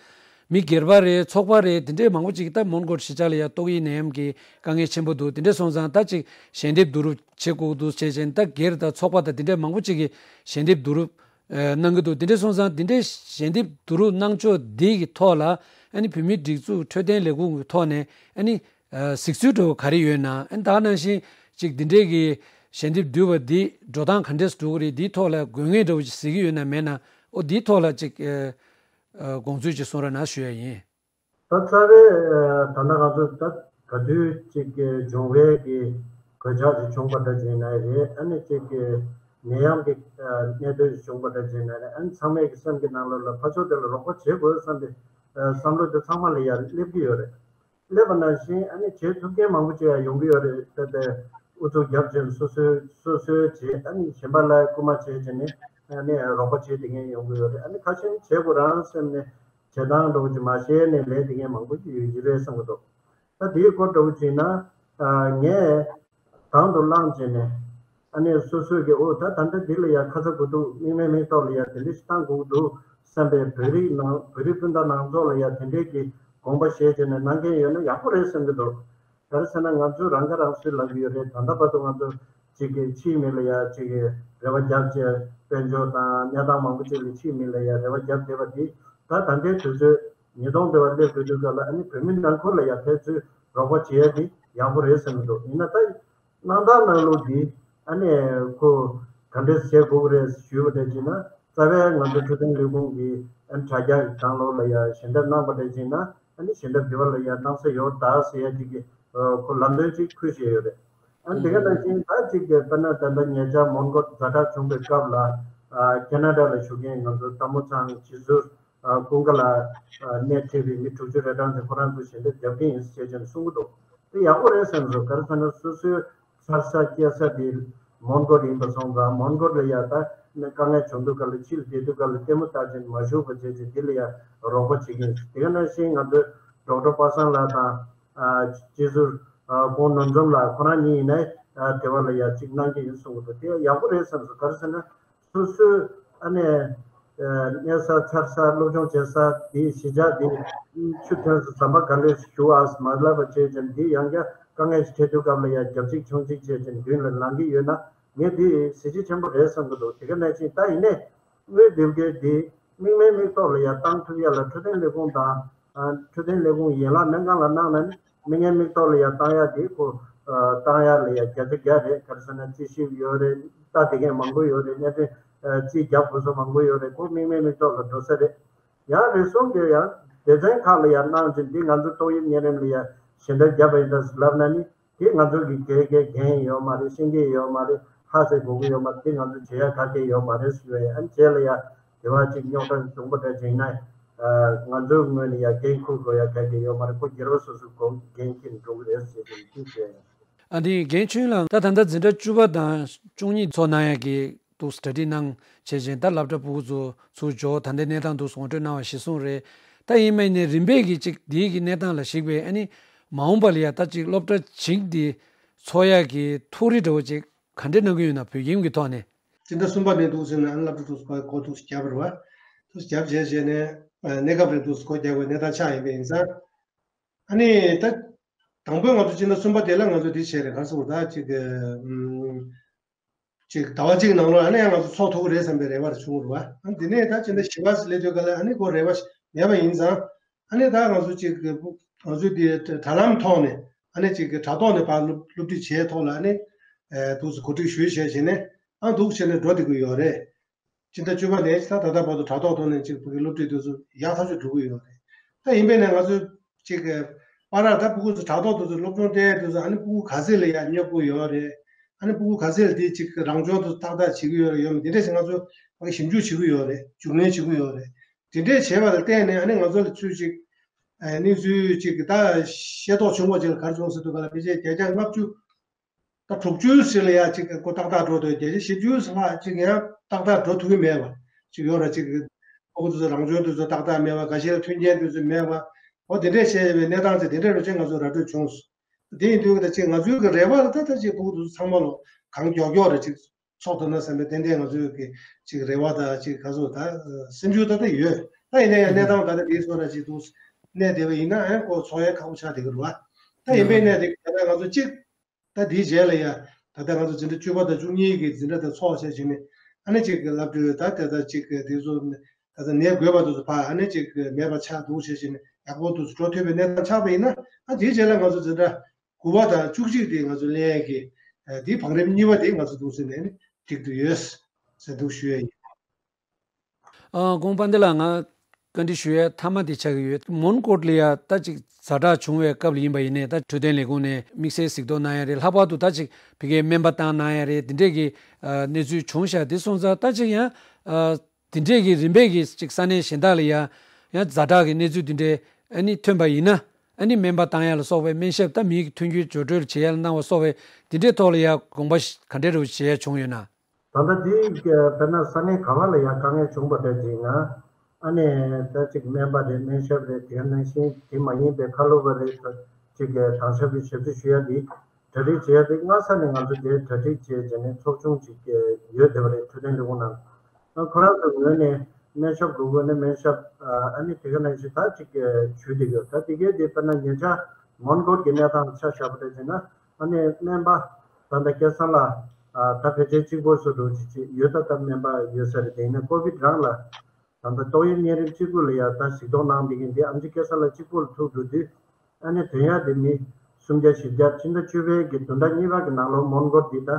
མི་སྒེར་པ་རེད། ཚོགས་པ་རེད། དེ་འདྲས་མང་པོ་ཅིག་ད་མོན་གྷོ་གཞིས་ཆགས་ལ་ཡ་ཏོག་དབྱིབས་ནད་ཡམས་ཀྱི་དཀའ་ངལ་ཆེན་པོ་འདུག་དེ་འདྲས་སོང་ཙང་ད་ཅིག་ཞལ་འདེབས་བསྡུ་རུབ་བྱེད་དགོས་འདུག་བྱས་ཙང་ད་སྒེར་དང་ཚོགས་པ་དང་དེ་འདྲས་མང་པོ་ཅིག་གིས་ཞལ་འདེབས་བསྡུ་རུབ་ཨ་གནང་གི་འདུག་དེ་འདྲས་སོང་ཙང་དེ་འདྲས་ཞལ་འདེབས་བསྡུ་རུབ་གནང་ཕྱོགས་འདི་གི་ཐོག་ལ་ཨ་ནི་བོད་མིའི་སྒྲིག་འཛུགས་འཕྲོད་བསྟེན་ལས་ཁུངས་ཀྱི་ཐོག་ནས་ཨ་ནི་ཨ་གཟིགས་ཚུལ་འདྲ་བོ་ག་རེ་ཡོད་ན། ཨ་ནི་ད་ག་ནང་བཞིན་ཅིག་འདི་འདྲས་ཀྱི་ཞལ་འདེབས་བསྡུས་པ་འདི་འགྲོ་སྟངས་ག་འདྲས་འགྲོ་གི་རེད། འདིའི་ཐོག་ལ་དགོས་ངེས་འདྲ་བོ་ཅིག་གཟིགས་ཀྱི་ཡོད་ན་མེད་ན། ཨོ་འདིའི་ཐོག་ལ་ཅིག་ཨ་ཨ་དགོངས་ཚུལ་ཅིག་གསུང་རོགས་གནང་ཞུ་ཡ་ཡིན། ད་རྩ་བའི་ད་ལྟ་ང་ཚོ་ད་ག་དུས་ཅིག་གི་འབྱུང་བའི་གི་གོད་ཆག་ཅིག་བྱུང་པ་འདྲ་ཅིག་ཡིན་ན་རེད། ཨ་ནི་ཅིག་གི་ནད་ཡམས་ཀྱི་གནད་དོན་ཅིག་བྱུང་པ་འདྲ་ཅིག་ཡིན་ན་རེད། ཨ་ནི་ཚང་མས་ཀྱི་སེམས་ཀྱི་ནང་ལོགས་ལ་ཕར་ཕྱོགས་དེ་ལ་རོགས་པ་བྱེད་དགོས་བསམ་པའི་བསམ་བློ་དེ་ཚང་མ་ལ་ཡར་སླེབས་ཀྱི་ཡོད་རེད། སླེབས་པ་ནང་བཞིན་ཨ་ནི་བྱེད་ཐུབ་མཁན་མང་པོ་ཅིག་ཡང་ཡོང་གི་ཡོད་རེད། ད་ལྟ་ཨུ་ཚུགས་རྒྱབ་བྱས་སོ་སོའི་སོ་སོའི་བྱེད། ཨ་ནི་གཞན་པ་ལ་སྐུལ་མ་བྱས་བྱས་ནས་ཨ་ནི་རོགས་པ་བྱེད་བསྡད་མཁན་ཡོང་གི་ཡོད་རེད། ཨ་ནི་ཁ་ཤས་བྱེད་དགོས་རང་སེམས་ནས་བྱེད་སྟངས་འདྲ་བོ་ཅིག་མ་ཤེས་ནས་ལས་དེ་ངས་མང་པོ་ཞིག་ཡོད་ཀྱི་རེད་བསམ་གྱི་འདུག་ད་དེའི་སྐོར་འདྲ་བོ་ཅིག་ན་ཨ་ངས་དང་དུ་བླངས་བྱས་ནས་ཨ་ནི་སོ་སོས་ཀྱི་ཨོ་ད་ད་ལྟ་འདི་ལ་ཡ་ཁ་ཚ་དགོས་འདུག་མིག་སྨན་མིག་ཏོག་ལ་ཡ་དེ་འདྲ་ཞིག་བཏང་དགོས་ཀྱི་འདུག་བསམ་པའི་བོད་རིགས་ནང་བོད་རིགས་སྤུན་ཟླ་ནང་ཚོགས་ལ་ཡ་དེ་འདྲའི་གི་དགོངས་པ་བཞེས་བྱས་ནས་གནང་མཁན་ཡོད་ན་ཡག་པོ་རེད་བསམ་གྱི་འདུག་ག་རེ་ཟེར་ན་ང་ཚོས་རང་ཁ་རང་གསོ་ལབ་ཀྱི་ཡོད་རེད། ད་ལྟ་བར་དུ་ང་ཚོ་གཅིག་གི་ཕྱིའི་མི་ལ་ཡ་གཅིག་གི་རེ་བ་རྒྱབ་བྱས་དཔལ་འབྱོར་དང་གནས་སྟངས་མང་པོ་ཅིག་ལ་ཕྱིའི་མི་ལ་ཡ་རེ་བ་རྒྱབ་བསྡད་པ་འདི་ད་ད་ལྟའི་དུས་ཚོད་ཉིས་སྟོང་འདི་བ་སླེབས་དགོས་དུས་སྐབས་ལ་ཨ་ནི་བོད་མི་ནང་ཁུལ་ལ་ཡ་ཕན་ཚུན་རོགས་པ་བྱེད་ཡ་འདི་ཡག་པོ་རེད་བསམ་གྱི་འདུག་ཡིན་ན་ད་གནང་སྟངས་གནང་ལུགས་འདི་ཨ་ནི་ཁོ་ག་འདྲས་བྱེད་དགོས་ཀྱི་རེད་ཞུས་པ་འདྲ་བྱས་ན། རྩ་བའི་ང་ཚོ་འཕྲོད་བསྟེན་ལས་ཁུངས་ཀྱི་ཨ་ནི་དྲ་རྒྱ་གི་གྲངས་ལོག་ལ་ཡ་ཞལ་འདེབས་གནང་པ་འདྲ་བྱས་ན་ཨ་ནི་ཞལ་འདེབས་དེ་བ་ལ་ཡ་གནང་ས་ཡོད་ད་ཟེར་ཡ་ཅིག་གི་ཁོ་ལམ་སྟོན་ཅིག་ཕུལ་བཞིན་ཡོད་རེད། ཨ་ནི་དེ་ག་ནང་བཞིན་ད་ཅིག་གི་དཔེར་ན་ད་ལྟ་ཉེ་ཆར་མོན་གྷོ་ཛ་དྲག་བྱུང་བའི་སྐབས་ལ་ཨ་ཁེ་ན་ཌ་ལ་བཞུགས་མཁན་ང་ཚོ་རྟ་མོ་ཚང་རྗེ་ཟུར་ཨ་ཀུན་དགའ་ལགས་ཨ་སྣེ་ཁྲིད་པའི་མི་དྲུག་ཅུ་རེ་གྲངས་དེ་ཁོ་རང་ཚོ་ཞལ་འདེབས་རྒྱབ་ཀྱི་ཡིན་ཟེར་བྱས་ནས་གསུང་གི་འདུག་དེ་ཡག་པོ་རེད་བསམ་སོང་། ག་རེ་ཟེར་ན་སོ་སོའི་འཚར་ས་སྐྱེལ་ས་དེ་མོན་གྷོ་ཡིན་པ་སོང་ཙང་མོན་གྷོ་ལ་ཡ་ད་དཀའ་ངལ་བྱུང་དུས་སྐབས་ལ་ཕྱིར་བསྡད་དུས་སྐབས་ལ་ལྟད་མོ་ལྟ་བྱས་ནས་མ་བཞུགས་པ་བྱས་བྱས་དེ་ལ་ཡ་རོགས་པ་བྱེད་ཀྱི་ཡིན། དེ་ག་ནང་བཞིན་ང་ཚོའི་ཌོག་ཊར་པ་སངས་ལགས་དང་ཨ་རྗེ་ཟུར་ཨ་ཁོང་ནོར་འཛོམས་ལགས་ཁོ་རང་གཉིས་ཡིན་ན་ཨ་དེ་བ་ལ་ཡ་གཅིག་གནང་གི་ཡིན་གསུང་གི་འདུག་དེ་ཡག་པོ་རེད་བསམ་སོང་། ག་རེ་ཟེར་ན། སོ་སོའི་ཨ་ནི་ཨ་གནས་ས་འཚར་ས་སློབ་སྦྱོང་བྱེད་ས་དེ་གཞིས་ཆགས་དེ་ཆུ་ཐོན་ས་ཟམ་པ་ག་ལེར་ཞུ་ཨ་མ་ལབ་པ་བྱས་ཀྱང་དེ་ཡང་བསྐྱར་དཀའ་ངལ་ཞིག་འཕྲད་དུས་སྐབས་ལ་ཡང་རྒྱབ་གཅིག་མཆོང་གཅིག་བྱས་ཀྱང་མདུན་ལ་ལངས་ཀྱི་ཡོད་ན་ངས་དེ་གཟི་བརྗིད་ཆེན་པོ་རེད་བསམ་གྱི་འདུག་དེ་ག་ནང་བཞིན་ད་ཡིན་ནའི་དངུལ་འདེབས་མཁན་དེ་མིག་སྨན་མིག་ཏོག་ལ་ཡང་བཏང་ཐུབ་ཡ་ལ་འཕྲོད་བསྟེན་ལས་ཁུངས་དང་འཕྲོད་བསྟེན་ལས་ཁུངས་ཡན་ལག་སྨན་ཁང་ལ་གནང་ན་ནི། མི་ངན་མིག་ཏོག་ལ་ཡང་བཏང་ཡག་དེ་ཁོ་ཨ་བཏང་ཡག་ལ་ཡང་བརྒྱ་ཆ་བརྒྱ་རེད། ག་རེ་ཟེར་ན་རྩིས་ཞིབ་ཡོད་རེད། ལྟ་བསྡད་མཁན་མང་པོ་ཡོད་རེད། གནད་དོན་ཨ་རྩིས་རྒྱབ་དགོས་ས་མང་པོ་ཡོད་རེད། ཁོ་མི་ངན་མིག་ཏོག་ལ་འགྲོ་ས་རེད། ཡང་རེ་ཟུང་གི་ཡང་སྡེ་ཚན་ཁག་ལ་ཡང་གནང་བྱས་འདི་ང་ཚོ་ཏོག་དབྱིབས་གཉན་རིམས་ལ་ཡང་ཞལ་འདེབས་བརྒྱབ་པ་ཡིན་ད་ལབ་ན་ནི་དེ་ང་ཚོ་གི་གལ་གལ་འགན་ཡོད་མ་རེད། ཤེས་ཀྱི་ཡོད་མ་རེད། ཧ་ཟེར་དགོས་ཀྱི་ཡོད་མ་རེད། དེ་ང་ཚོ་བྱེད་ཡག་ག་གེ་ཡོད་མ་རེད་ཟེར་བས་ཨ་ནི་རྗེས་ལ་ཡང་དེ་བ་ཅིག་རྙོག་དྲ་བྱུང་པ་འདྲ་བྱུང་ན། ང་ཚོའི་ངོས་ནས་ཡང་འགན་འཁུར་དགོས་ཡག་ག་གེ་ཡོད་མ་རེད། ཁོ་སྒེར་བ་སོ་སོའི་འགན་འཁྱེར་འགྲོ་གི་རེད་ཟེར་བའི་ཐུགས་བཞེས། ཨ་ནི་རྒན་ཆོས་ལགས་ད་ད་ལྟ་འཛིན་གྲྭ་བཅུ་པ་དང་བཅུ་གཉིས་ཚོགས་གནང་ཡག་གི་འདུག་གྲ་སྒྲིག་གནང་བྱས་བྱས་ད་སློབ་གྲྭ་ཕྲུ་གུ་ཚོ་ཚུར་འབྱོར་ད་ལྟའི་གནས་སྟངས་འདུག་ངོ་སྤྲོད་གནང་བ་གཞིར་བཟུང་རེད། ད་ཡིན་མིན་ནས་རིམ་པས་ཀྱི་ཅིག་འདིའི་གི་གནས་སྟངས་ལ་གཞིགས་པའི་ཨ་ནི་མ་འོངས་པ་ལ་ཡ་ད་ཅིག་སློབ་གྲྭ་བྱིངས་འདི་ཚོགས་ཡག་གི་ཐུགས་རེ་འདྲ་བོ་ཅིག་ག་འདྲས་གནང་གི་ཡོད་ན་བོད་ཁྱིམ་གྱི་ཐོག་ནས། སྤྱི་ཟླ་གསུམ་པ་ནས་འདུག་ཟེར་ན་ཨ་ནི་སློབ་གྲྭ་འདུག་སེ་སྒོ་འདུག་སེ་བརྒྱབ་པ་རེད་བ། འདུག་སེ་བརྒྱབ་བྱས་བྱས་ནས་གནས་སྐབས་རེ་འདུག་སེ་སྒོ་རྒྱག་པའི་གནས་སྟངས་ཆགས་ཡིན་པ་ཡིན་ཙང་། ཨ་ནི་ད་དང་པོའི་ང་ཚོ་སྤྱི་ཟླ་གསུམ་པ་དེ་ལ་ང་ཚོ་དེ་བྱས་རེད། ག་རེ་ཟེར་དགོས་རེད། ད་ཅིག་ཨམ། ཅིག་ཟླ་བ་གཅིག་ནང་ལོགས་ཨ་ནི་ཡང་ང་ཚོ་ཚོགས་ཐུབ་ཀྱི་རེད་བསམ་པའི་རེ་བ་རེ་བྱུང་རེད་བ། ཨ་ནི་དེ་ནས་ད་སྤྱི་ཟླ་བཞི་པ་སླེབས་དུས་ག་ལ་ཨ་ནི་ཁོ་རེ་བ་མེད་པ་ཡིན་ཙང་ཨ་ནི་ད་ང་ཚོ་ཅིག་ང་ཚོའི་དེ་དྲ་ལམ་ཐོག་ནས་ཨ་ནི་ཅིག་དྲ་ཐོག་ནས་ཕར་སློབ་སློབ་ཁྲིད་བྱས་ཐོག་ལ་ཨ་ནི་འདུག་སེ་གོ་སྒྲིག་ཞུས་བྱས་བྱས་ནས་ཨ་འདུག་བྱས་ནས་འགྲོ་བསྡད་ཀྱི་ཡོད་རེད། སྤྱི་ཟླ་བཅུ་པ་ནས་ད་ད་ལྟ་བར་དུ་དྲ་ཐོག་ཐོག་ནས་ཅིག་ཕ་གི་སློབ་ཁྲིད་དེ་ཚོ་ཡག་ཐག་ཆོད་འགྲོ་གི་ཡོད་རེད། ད་ཡིན་པས་ན་ང་ཚོས་ཅིག་པར་ད་ཕྲུ་གུ་ཚོ་དྲ་ཐོག་དེ་ཚོ་སློབ་སྦྱོང་སྤྲད་དེ་ཚོ་ཨ་ནི་ཕྲུ་གུ་ག་ཚད་ལ་ཡ་སྙོབ་དགོས་ཡོད་རེད། ཨ་ནི་ཕྲུ་གུ་ག་ཚད་ལ་དེ་ཅིག་རང་སྦྱོང་དེ་ཏག་ཏག་བྱེད་ཀྱི་ཡོད་རེད་ཡོད་མེད་དེ་འདྲས་ཞིག་ང་ཚོ་ཕ་གི་ཞིབ་འཇུག་བྱེད་ཀྱི་ཡོད་རེད། རྒྱུགས་ལེན་བྱེད་ཀྱི་ཡོད་རེད། དེ་འདྲས་བྱས་པ་ལ་བརྟེན་ནས་ཨ་ནི་ང་ཚོ་ལ་ཚུར་ཅིག་གནས་ཚུལ་ཅིག་ད་ཤེས་རྟོགས་བྱུང་བ་ཅིག་ལ་ག་རེ་བྱུང་ཟེར་དུས་ག་ལ་ཕལ་ཆེར་བརྒྱ་ཆ་ལྔ་བཅུ། ད་དྲུག་ཅུའི་ཟུར་ལ་ཡ་གཅིག་གོ་ཏག་ཏག་འགྲོ་འདུག་བརྒྱ་ཆ་བཞི་བཅུ་ལྷག་ཅིག་ཡང་ཏག་ཏག་འགྲོ་ཐུབ་ཀྱི་མེད་པ་ཅིག་ཡོད་ར། ཅིག་ཕྲུ་གུ་དེ་ཚོ་རང་སྦྱོང་དེ་ཚོ་ཏག་ཏག་མེད་པ། འགའ་ཤས་ལ་མཐུན་རྐྱེན་དེ་ཚོ་མེད་པ། འོ་དེ་འདྲས་བྱས་པའི་གནས་སྟངས་ཅིག་དེ་འདྲས་རུ་ཅིག་ང་ཚོ་ར་སྤྲོད་བྱུང་། དེ་ཡིན་དུས་ད་ཅིག་ང་ཚོའི་གི་རེ་བ་ལ་ད་ད་ཅིག་ཕྲུ་གུ་དེ་ཚོ་ཚང་མ་ལོ་གང་མགྱོགས་མགྱོགས་རེ་ཅིག་ཚོགས་ཐུབ་ན་བསམ་པའི་ཏན་ཏན་ང་ཚོའི་གི་ཅིག་རེ་བ་དང་ཅིག་ག་ཚོད་ད་སེམས་ཤུགས་ད་ད་ཡོད། ད་ཡིན་ན་ཡང་གནས་སྟངས་ད་ལྟ་དེའི་སོ་ན་ཅིག་འདུག་གནས་བསྡད་པ་ཡིན་ན་ཨེ་ཁོ་ཚོགས་ཡ་ཁག་པོ་ཆགས་བསྡད་ཀྱི་རེད་བ། ད་ཡིན་པའི་གནས་དེ་ད་ལྟ་ང་ཚོ་གཅིག་ད་དེའི་རྗེས་ལ་ཡ། ད་ལྟ་ང་ཚོ་འཛིན་གྲྭ་བཅུ་པ་དང་བཅུ་གཉིས་ཀྱི་འཛིན་གྲྭ་དང་ཚོགས་བྱས་བྱས་ནས་ཨ་ནི་ཅིག་གི་སློབ་ཕྲུག་ད་ལྟ་ད་ཅིག་གི་དེ་ཚོ་ད་ལྟ་ནད་འགོས་པ་དེ་ཚོ་ཕར་ཨ་ནི་ཅིག་གི་མེད་པ་ཆགས་འདུག་བྱས་བྱས་ནས་ཡག་པོ་དེ་ཚོ་འགྲོ་ཐུབ་པའི་གནས་སྟངས་ཆགས་པ་ཡིན་ན་ཨ་དེའི་རྗེས་ལ་ང་ཚོ་འཛིན་གྲྭ་དགུ་པ་དང་བཅུ་གཅིག་དེ་ང་ཚོ་ལེན་ཡས་ཀྱི་དེའི་བང་རིམ་གཉིས་པ་དེ་ང་ཚོ་འདུག་ཟེར་ནས་ནི་འགྲིག་ཏུ་ཡོད་ཟེར་འདུག་ཞུ་ཡས་ཡིན། ཨ་ཁོང་པ་འདི་ལ་ང་བཀའ་འདྲི་ཞུ་ཡས་མཐའ་མ་དེ་ཆགས་ཀྱི་ཡོད། མོན་གྷོ་ལ་ཡ་ད་ཅིག་ཛ་དྲག་བྱུང་བའི་སྐབས་ལ་ཡིན་པ་ཡིན་ནའི་ད་འཕྲོད་བསྟེན་ལས་ཁུངས་ནས་དམིགས་བསལ་གཟིགས་རྟོག་གནང་ཡ་རེད། ལྷག་པར་དུ་ད་ཅིག་ཕ་གིའི་སྨན་པ་བཏང་གནང་ཡ་རེད། དེ་འདྲས་ཀྱི་ཨ་གནས་ཚུལ་བྱུང་ཤག་དེ་སོང་ཙང་ད་ཅིག་ཡང་ཨ་དེ་འདྲས་ཀྱི་རིམ་པས་ཀྱི་ཅིག་ས་གནས་གཞན་དག་ལ་ཡ་ཡང་ཛ་དྲག་གི་གནས་ཚུལ་དེ་འདྲས་ཨ་ནི་ཐོན་པ་ཡིན་ན་ཨ་ནི་སྨན་པ་བཏང་ཡ་ལ་སོགས་པའི་སྨན་ཞབས་ད་མིའི་ཐོན་རྒྱུའི་བརྗོད་སྒྲོལ་བྱེད་ཡ་ལ་གནང་བ་སོགས་པའི་དེ་འདྲས་ཐོག་ལ་ཡ་དགོངས་པ་ག་འདྲས་རུ་བྱེད་ཡ་བྱུང་ཡོད་ན། ད་ལྟ་དེ་དཔེར་ན་ས་གནས་ག་བ་ལ་ཡང་དཀའ་ངལ་བྱུང་བ་འདྲ་ཅིག་ན་ཨ་ནི་ད་ཅིག་སྨན་པ་རེད། སྨན་ཞབས་རེད། དེ་ནང་བཞིན་དེ་མ་ཡིན་པའི་ཁ་ལོ་བ་རེད། ཅིག་གི་དྭང་ཞབས་ཀྱི་ཞབས་ཕྱི་ཞུ་ཡ་དེ་གྲ་སྒྲིག་བྱེད་ཡ་དེ་སྔ་ས་ནས་ང་ཚོ་དེ་གྲ་སྒྲིག་བྱས་བྱས་ནས་ཚོགས་ཆུང་ཅིག་ཡོད་བསྡད་པ་རེད། འཕྲོད་བསྟེན་ལས་ཁུངས་ནང་ཁོ་རང་ཚོའི་ངོས་ནས་སྨན་ཞབས་དགོས་དགོས་ནས་སྨན་ཞབས་ཨ་ནི་དེ་ག་ནང་བཞིན་ད་ཅིག་ཞུས་བསྡད་ཡོད། ད་དེ་གའི་དེ་དཔེར་ན་ཉེ་ཆར་མོན་གྷོ་གི་གནས་སྟངས་ཆ་བཞག་པ་རེད་བྱས་ན། ཨ་ནི་སྨན་པ་ད་ལྟ་སྐལ་བཟང་ལགས་ད་ཕལ་ཆེར་གཅིག་པོ་སུ་འགྲོ་ཅི་ཅི་ཡོད། ད་ལྟ་སྨན་པ་ཡོད་ས་རེད། དེ་ཡིན་ན་ཀོ་བིད་རང་ལ་ད་ལྟ་ཏོག་དབྱིབས་གཉན་རིམས་གཅིག་པུ་ལ་ཡ་ད་གཟིགས་རྟོག་གནང་བསྡད་མཁན་དེ་ཨམ་ཆི་སྐལ་བཟང་ལགས་གཅིག་པོ་ལ་ཐུག་འགྲོ་དུས་ཨ་ནི་དོན་ཡག་དེ་མི་སུམ་བརྒྱ་བཞི་བརྒྱ་ཕྱི་ཟླ་བཅུ་པའི་གི་བདུན་ཕྲག་གཉིས་པ་གི་ནང་ལོགས་མོན་གྷོ་འདི་ད་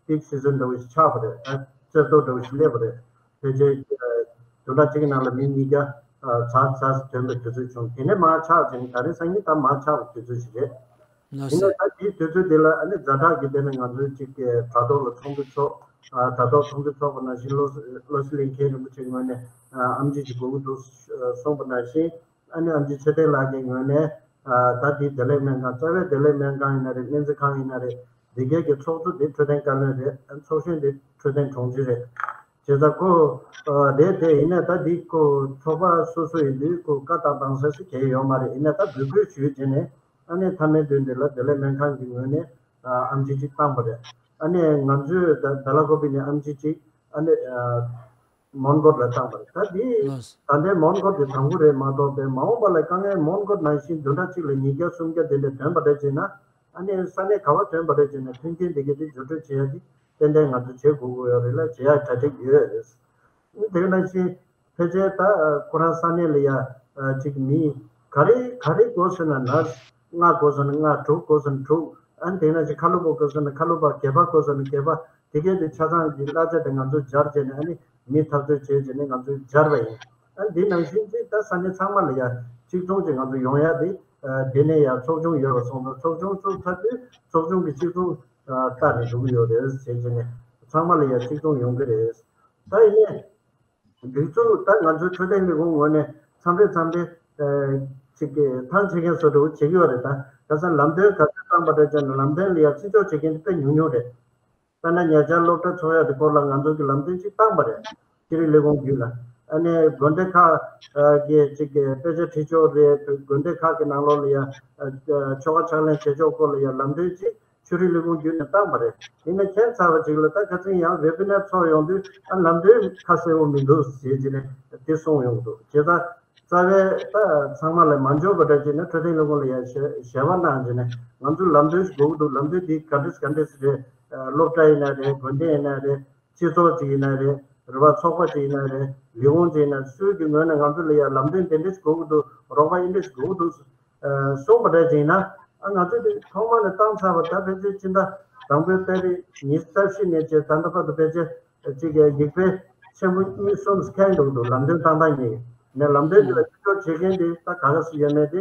པིག་སི་ཛན་འདྲ་བོ་ཞིག་ཆགས་པ་རེད། ད་རྩེ་ཏོག་འདྲ་བོ་ཞིག་སླེབས་པ་རེད། ཕལ་ཆེར་བདུན་ཕྲག་གཅིག་གི་ནང་ལ་མི་ཉིས་བརྒྱ་ཚ་ཚ་ཐོན་པའི་དུས་ཚོད་བྱུང་། དེ་ནས་མར་ཆག་ཅིང་ད་རིང་སང་ཉིན་ད་མར་ཆག་པའི་དུས་ཚོད་ཞིག་རེད། ལགས་ཡིན་ནའི་སོ། ད་དེའི་དུས་ཚོད་དེ་ལ་ཨ་ནི་ཛ་དྲག་གི་དེ་ནས་ང་ཚོའི་གཅིག་གི་དྲ་ཐོག་ལ་ཚོགས་འདུ་ཚོགས། ཨ་དྲ་ཐོག་ཚོགས་འདུ་ཚོགས་པ་ནང་བཞིན་བློ་བློ་གསལ་གླིང་ཁའི་རིན་པོ་ཆེའི་ངོས་ནས་ཨ་ཨེམ་ཆི་ཅིག་དགོས་ཀྱི་འདུག་གསུངས་པ་ནང་བཞིན། ཨ་ནི་ཨེམ་ཆི་ཚེ་བརྟན་ལགས་ཀྱི་ངོས་ནས་ཨ་ད་དེའི་བདེ་ལེགས་སྨན་ཁང་རྩ་བའི་བདེ་ལེགས་སྨན་ཁང་ཡིན་ན་རེད། སྨན་རྩིས་ཁང་ཡིན་ན་རེད། འདི་གའི་གི་ཚོགས་གཙོ་དེ་འཕྲོད་བསྟེན་བཀའ་བློན་རེད། ཨ་ཚོགས་གཞོན་དེ་འཕྲོད་བསྟེན་དྲུང་ཆེ་རེད། བྱས་ཙང་ཁོ་ཨ་རེད་དེ་ཡིན་ནའི་ད་འདི་ཁོ་ཚོགས་པ་སོ་སོ་ཡིན་དུས་ཁོ་བཀའ་བཏང་བཏང་ས་སུ་གལ་ཡོད་མ་རེད། ཡིན་ནའི་ད་འབོད་སྐུལ་ཞུས་བྱས་ནས་ཨ་ནི་མཐའ་མའི་དོན་འདི་ལ་བདེ་ལེགས་སྨན་ཁང་གི་ངོས་ནས་ཨ་ཨེམ་ཆི་གཅིག་བཏང་པ་རེད། ཨ་ནི་ང་ཚོས་ད་ད་ལ་ཀོ་པི་ནས་ཨེམ་ཆི་གཅིག་ཨ་ནི་ཨ་མོན་གྷོ་ལ་བཏང་པ་རེད། ད་འདི་ལགས་སོ། ད་ལྟའི་མོན་གྷོ་དེ་དང་པོ་རེད་མ་གཏོགས་པའི་མ་འོངས་པ་ལ་དཀའ་ངལ་མོན་གྷོ་ནང་བཞིན་བདུན་ཕྲག་གཅིག་ལ་ཉིས་བརྒྱ་སུམ་བརྒྱ་དེ་འདྲ་ཐོན་པ་རེད་ཅེ་ན། ཨ་ནི་ས་གནས་ག་བ་ཐོན་པ་རེད་ཅེ་ན་མཐུན་རྐྱེན་དེ་གའི་དེ་བརྒྱུད་སྤྲོད་བྱེད་ཡ་དེ་ཏན་ཏན་ང་ཚོ་བྱེད་དགོས་ཀྱི་ཡོད་རེད་ལ་བྱེད་ཡ་གྲ་སྒྲིག་ཡོད་རེད། དེ་ནང་བཞིན་ཕལ་ཆེར་ད་ཁོ་རང་ས་གནས་ལ་ཡ་ཅིག་མི་ག་རེ་ག་རེ་དགོས་ཟེར་ན་ནར་སི་ལྔ་དགོས་ཟེར་ན་ལྔ། དྲུག་དགོས་ཟེར་ན་དྲུག་ཨ་ནི་དེ་ནང་བཞིན་ཁ་ལོ་བ་དགོས་ཟེར་ན་ཁ་ལོ་བ། སྒལ་པ་དགོས་ཟེར་ན་སྒལ་པ། དེ་གའི་དེ་ཆ་ཚང་གི་གླ་ཆ་དེ་ང་ཚོས་སྦྱར་བྱས་ནས་ཨ་ནི་མི་ཐག་གཅོད་བྱས་བྱས་ནས་ང་ཚོས་སྦྱར་བ་ཡིན། ཨ་ནི་དེ་ནང་བཞིན་གྱི་ད་ས་གནས་ཚང་མ་ལ་ཡ་གཅིག་མཚུངས་ཀྱི་ང་ཚོ་ཡོང་ཡ་དེ་དེ་ནས་ཡ་ཚོགས་ཆུང་ཡོད་པ་སོང་ཙང་ཚོགས་ཆུང་ཚོ་ཚར་དུས་ཚོགས་ཆུང་གི་གཅིག་མཚུངས་ལྟ་ནས་འགྲོ་གི་ཡོད་རེད་ཟེར་བྱས་ནས་ཚང་མ་ལ་ཡ་གཅིག་མཚུངས་ཡོང་གི་རེད། ད་ཡིན་ནའི། སྒྲིག་འཛུགས་ད་ང་ཚོའི་འཕྲོད་བསྟེན་ལས་ཁུངས་ངོས་ནས་མཚམས་རེ་མཚམས་རེ་ཨ་ཅིག་གི་ཐང་ཆད་མཁན་བཟོ་འདྲ་བོ་བྱེད་ཀྱི་ཡོད་རེད། ད་ཁ་སང་ལམ་སྟོན་ག་ཚོད་བཏང་པ་རེད་ཅེ་ན་ལམ་སྟོན་ལ་ཡང་བརྩི་འཇོག་བྱེད་མཁན་དེ་དཔེ་ཉུང་ཉུང་རེད། དཔེར་ན་ཉེ་ཆར་སློབ་གྲྭ་ཚོགས་ཡ་དེ་སྐོར་ལ་ང་ཚོ་གི་ལམ་སྟོན་ཅིག་བཏང་པ་རེད། ཤེས་རིག་ལས་ཁུངས་བརྒྱུད་ལ། ཨ་ནི་དགོན་སྡེ་ཁག་གི་ཅིག་གི་དཔེ་ཆ་ཁྲིད་ཕྱོགས་རེད། དགོན་སྡེ་ཁག་གི་ནང་ལོགས་ལ་ཡང་ཆོ་ག་ཕྱག་ལེན་བྱེད་ཕྱོགས་སྐོར་ལ་ཡང་ལམ་སྟོན་ཅིག་ཆོས་རིག་ལས་ཁུངས་བརྒྱུད་ནས་བཏང་པ་རེད། ཡིན་ན་ཁྱད་མཚར་བ་ཅིག་ལ་ད་ཁ་སང་ཡང་ཝེ་བི་ནར་ཚོགས་ཡོང་དུས་ཨ་ལམ་སྟོན་ཁ་གསལ་པོ་མི་འདུག་ཟེར་གྱི་ནས་དེ་གསུངས་ཡོང་གི་འདུག་བྱས་ཙང་རྩ་བའི་ད་ཚང་མ་ལ་མ་འཇོག་པ་འདྲ་བྱས་ནས་འཕྲོད་བསྟེན་ལས་ཁུངས་ལ་ཡང་ཞལ་ཞལ་པར་གནང་བྱས་ནས་ང་ཚོ་ལམ་སྟོན་ཞིག་དགོས་ཀྱི་འདུག་ལམ་སྟོན་དེ་ག་འདྲས་ག་འདྲས་རེད། སློབ་གྲྭ་ཡིན་ན་རེད། དགོན་སྡེ་ཡིན་ན་རེད། སྤྱི་ཚོགས་ཅིག་ཡིན་ན་རེད། རེད་བ། ཚོགས་པ་ཅིག་ཡིན་ན་རེད། ལས་ཁུངས་ཅིག་ཡིན་ན་སུའི་གི་ངོས་ནས་ང་ཚོ་ལ་ཡང་ལམ་སྟོན་དེ་འདྲས་ཞིག་དགོས་ཀྱི་འདུག་རོགས་པ་ཡིན་འདྲས་ཞིག་དགོས་ཀྱི་འདུག་ཨ་གསུངས་པ་འདྲ་ཅིག་ཡིན་ན། ཨ་ང་ཚོས་དེ་ཐོག་མ་ནས་བཏང་ཚར་བ་ད་ཕལ་ཆེར་སྤྱི་ཟླ་དང་པོའི་དཔེ་རིས་ཉི་ཤུ་རྩ་བཞི་ནས་བྱས་ད་ལྟ་བར་དུ་ཕལ་ཆེར་ཅིག་གི་ཡིག་དཔེ་ཆེན་པོ་གཉིས་གསུམ་ཁེལ་འདུག་འདུག་ལམ་སྟོན་བཏང་སྟངས་ཀྱི་ནས་ལམ་སྟོན་དེ་ལ་ཞིབ་འཇུག་བྱེད་མཁན་དེ་ད་ག་ག་སུ་ཡོད་མེད་དེ་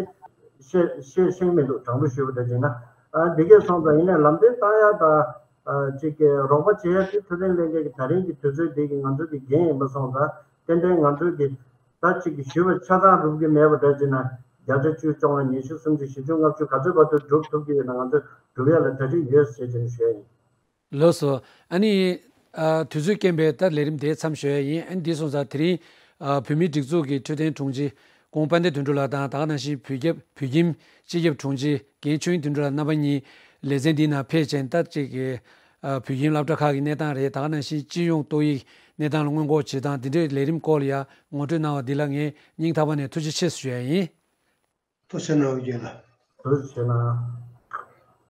ཤེས་ཤེས་ཤེས་མི་འདུག་དྲང་པོ་ཞུས་པ་འདྲ་ཅིག་ན། ཨ་འདི་གས་སོང་ཙང་ཡིན་ནའི་ལམ་སྟོན་བཏང་ཡག་དང་། ཨ་ཅིག་གི་རོགས་པ་བྱེད་ཡ་དེ་འཕྲོད་བསྟེན་ལས་འགན་གྱི་ད་རིང་གི་དུས་ཚོད་འདི་གི་ང་ཚོ་གི་འགན་ཡིན་པ་སོང་ཙང་ཏན་ཏན་ང་ཚོ་གི་ད་ཅིག་གི་ཞུ་བ་ཆ་ཚང་འགྲུབ་ཀྱི་མེད་པ་འདྲ་ཅིག་ན་བརྒྱ་ཆ་བཅུ་བཅོ་ལྔ་ཉི་ཤུ་སུམ་ཅུ་བཞི་བཅུ་ལྔ་བཅུ་ག་ཚོད་བར་དུ་འགྲུབ་ཐུབ་ཀྱི་ཡོད་ན་ང་ཚོ་འགྲུབ་ཡ་ལ་གྲ་སྒྲིག་ཡོད་ཟེར་ཅིག་ཞུ་ཡ་ཡིན། ལགས་སོ། ཨ་ནི་ཨ་དུས་ཚོད་རྐྱེན་པས་ད་ལས་རིམ་དེ་མཚམས་ཞུ་ཡ་ཡིན། ཨ་ནི་འདི་སོང་ཙང་དེ་རིང་ཨ་བོད་མིའི་སྒྲིག་འཛུགས་ཀྱི་འཕྲོད་བསྟེན་དྲུང་ཆེ་ཁོང་དཔལ་ལྡན་དོན་གྲུབ་ལགས་དང་ད་ག་ནང་བཞིན་བོད་རྒྱ་བོད་ཁྱིམ་སྤྱི་ཁྱབ་དྲུང་ཆེ་རྒན་ཆོས་དབྱིངས་དོན་གྲུབ་ལགས་རྣམ་པ་གཉིས་ལེ་ཚན་འདིའི་ནང་ཕེབས་བྱས་ད་ཅིག་གི་ཨ་བོད་ཁྱིམ་སློབ་གྲྭ་ཁག་གི་གནས་སྟངས་རེད། ད་ག་ནང་བཞིན་སྤྱི་ཡོངས་ཏོག་དབྱིབས་ གནས་སྟངས་ལ་སྔོན་འགོག་བྱེད་སྟངས་དེ་འདྲའི་ལས་རིམ་སྐོར་ལ་ཡང་ངོ་སྤྲོད་གནང་བ་འདི་ལ་ངས་སྙིང་ཐག་པ་ནས་ཐུགས་རྗེ་ཆེ་ཞུ་ཡ་ཡིན། ཐུགས་རྗེ་གནང་། ཐུགས་རྗེ་གནང་།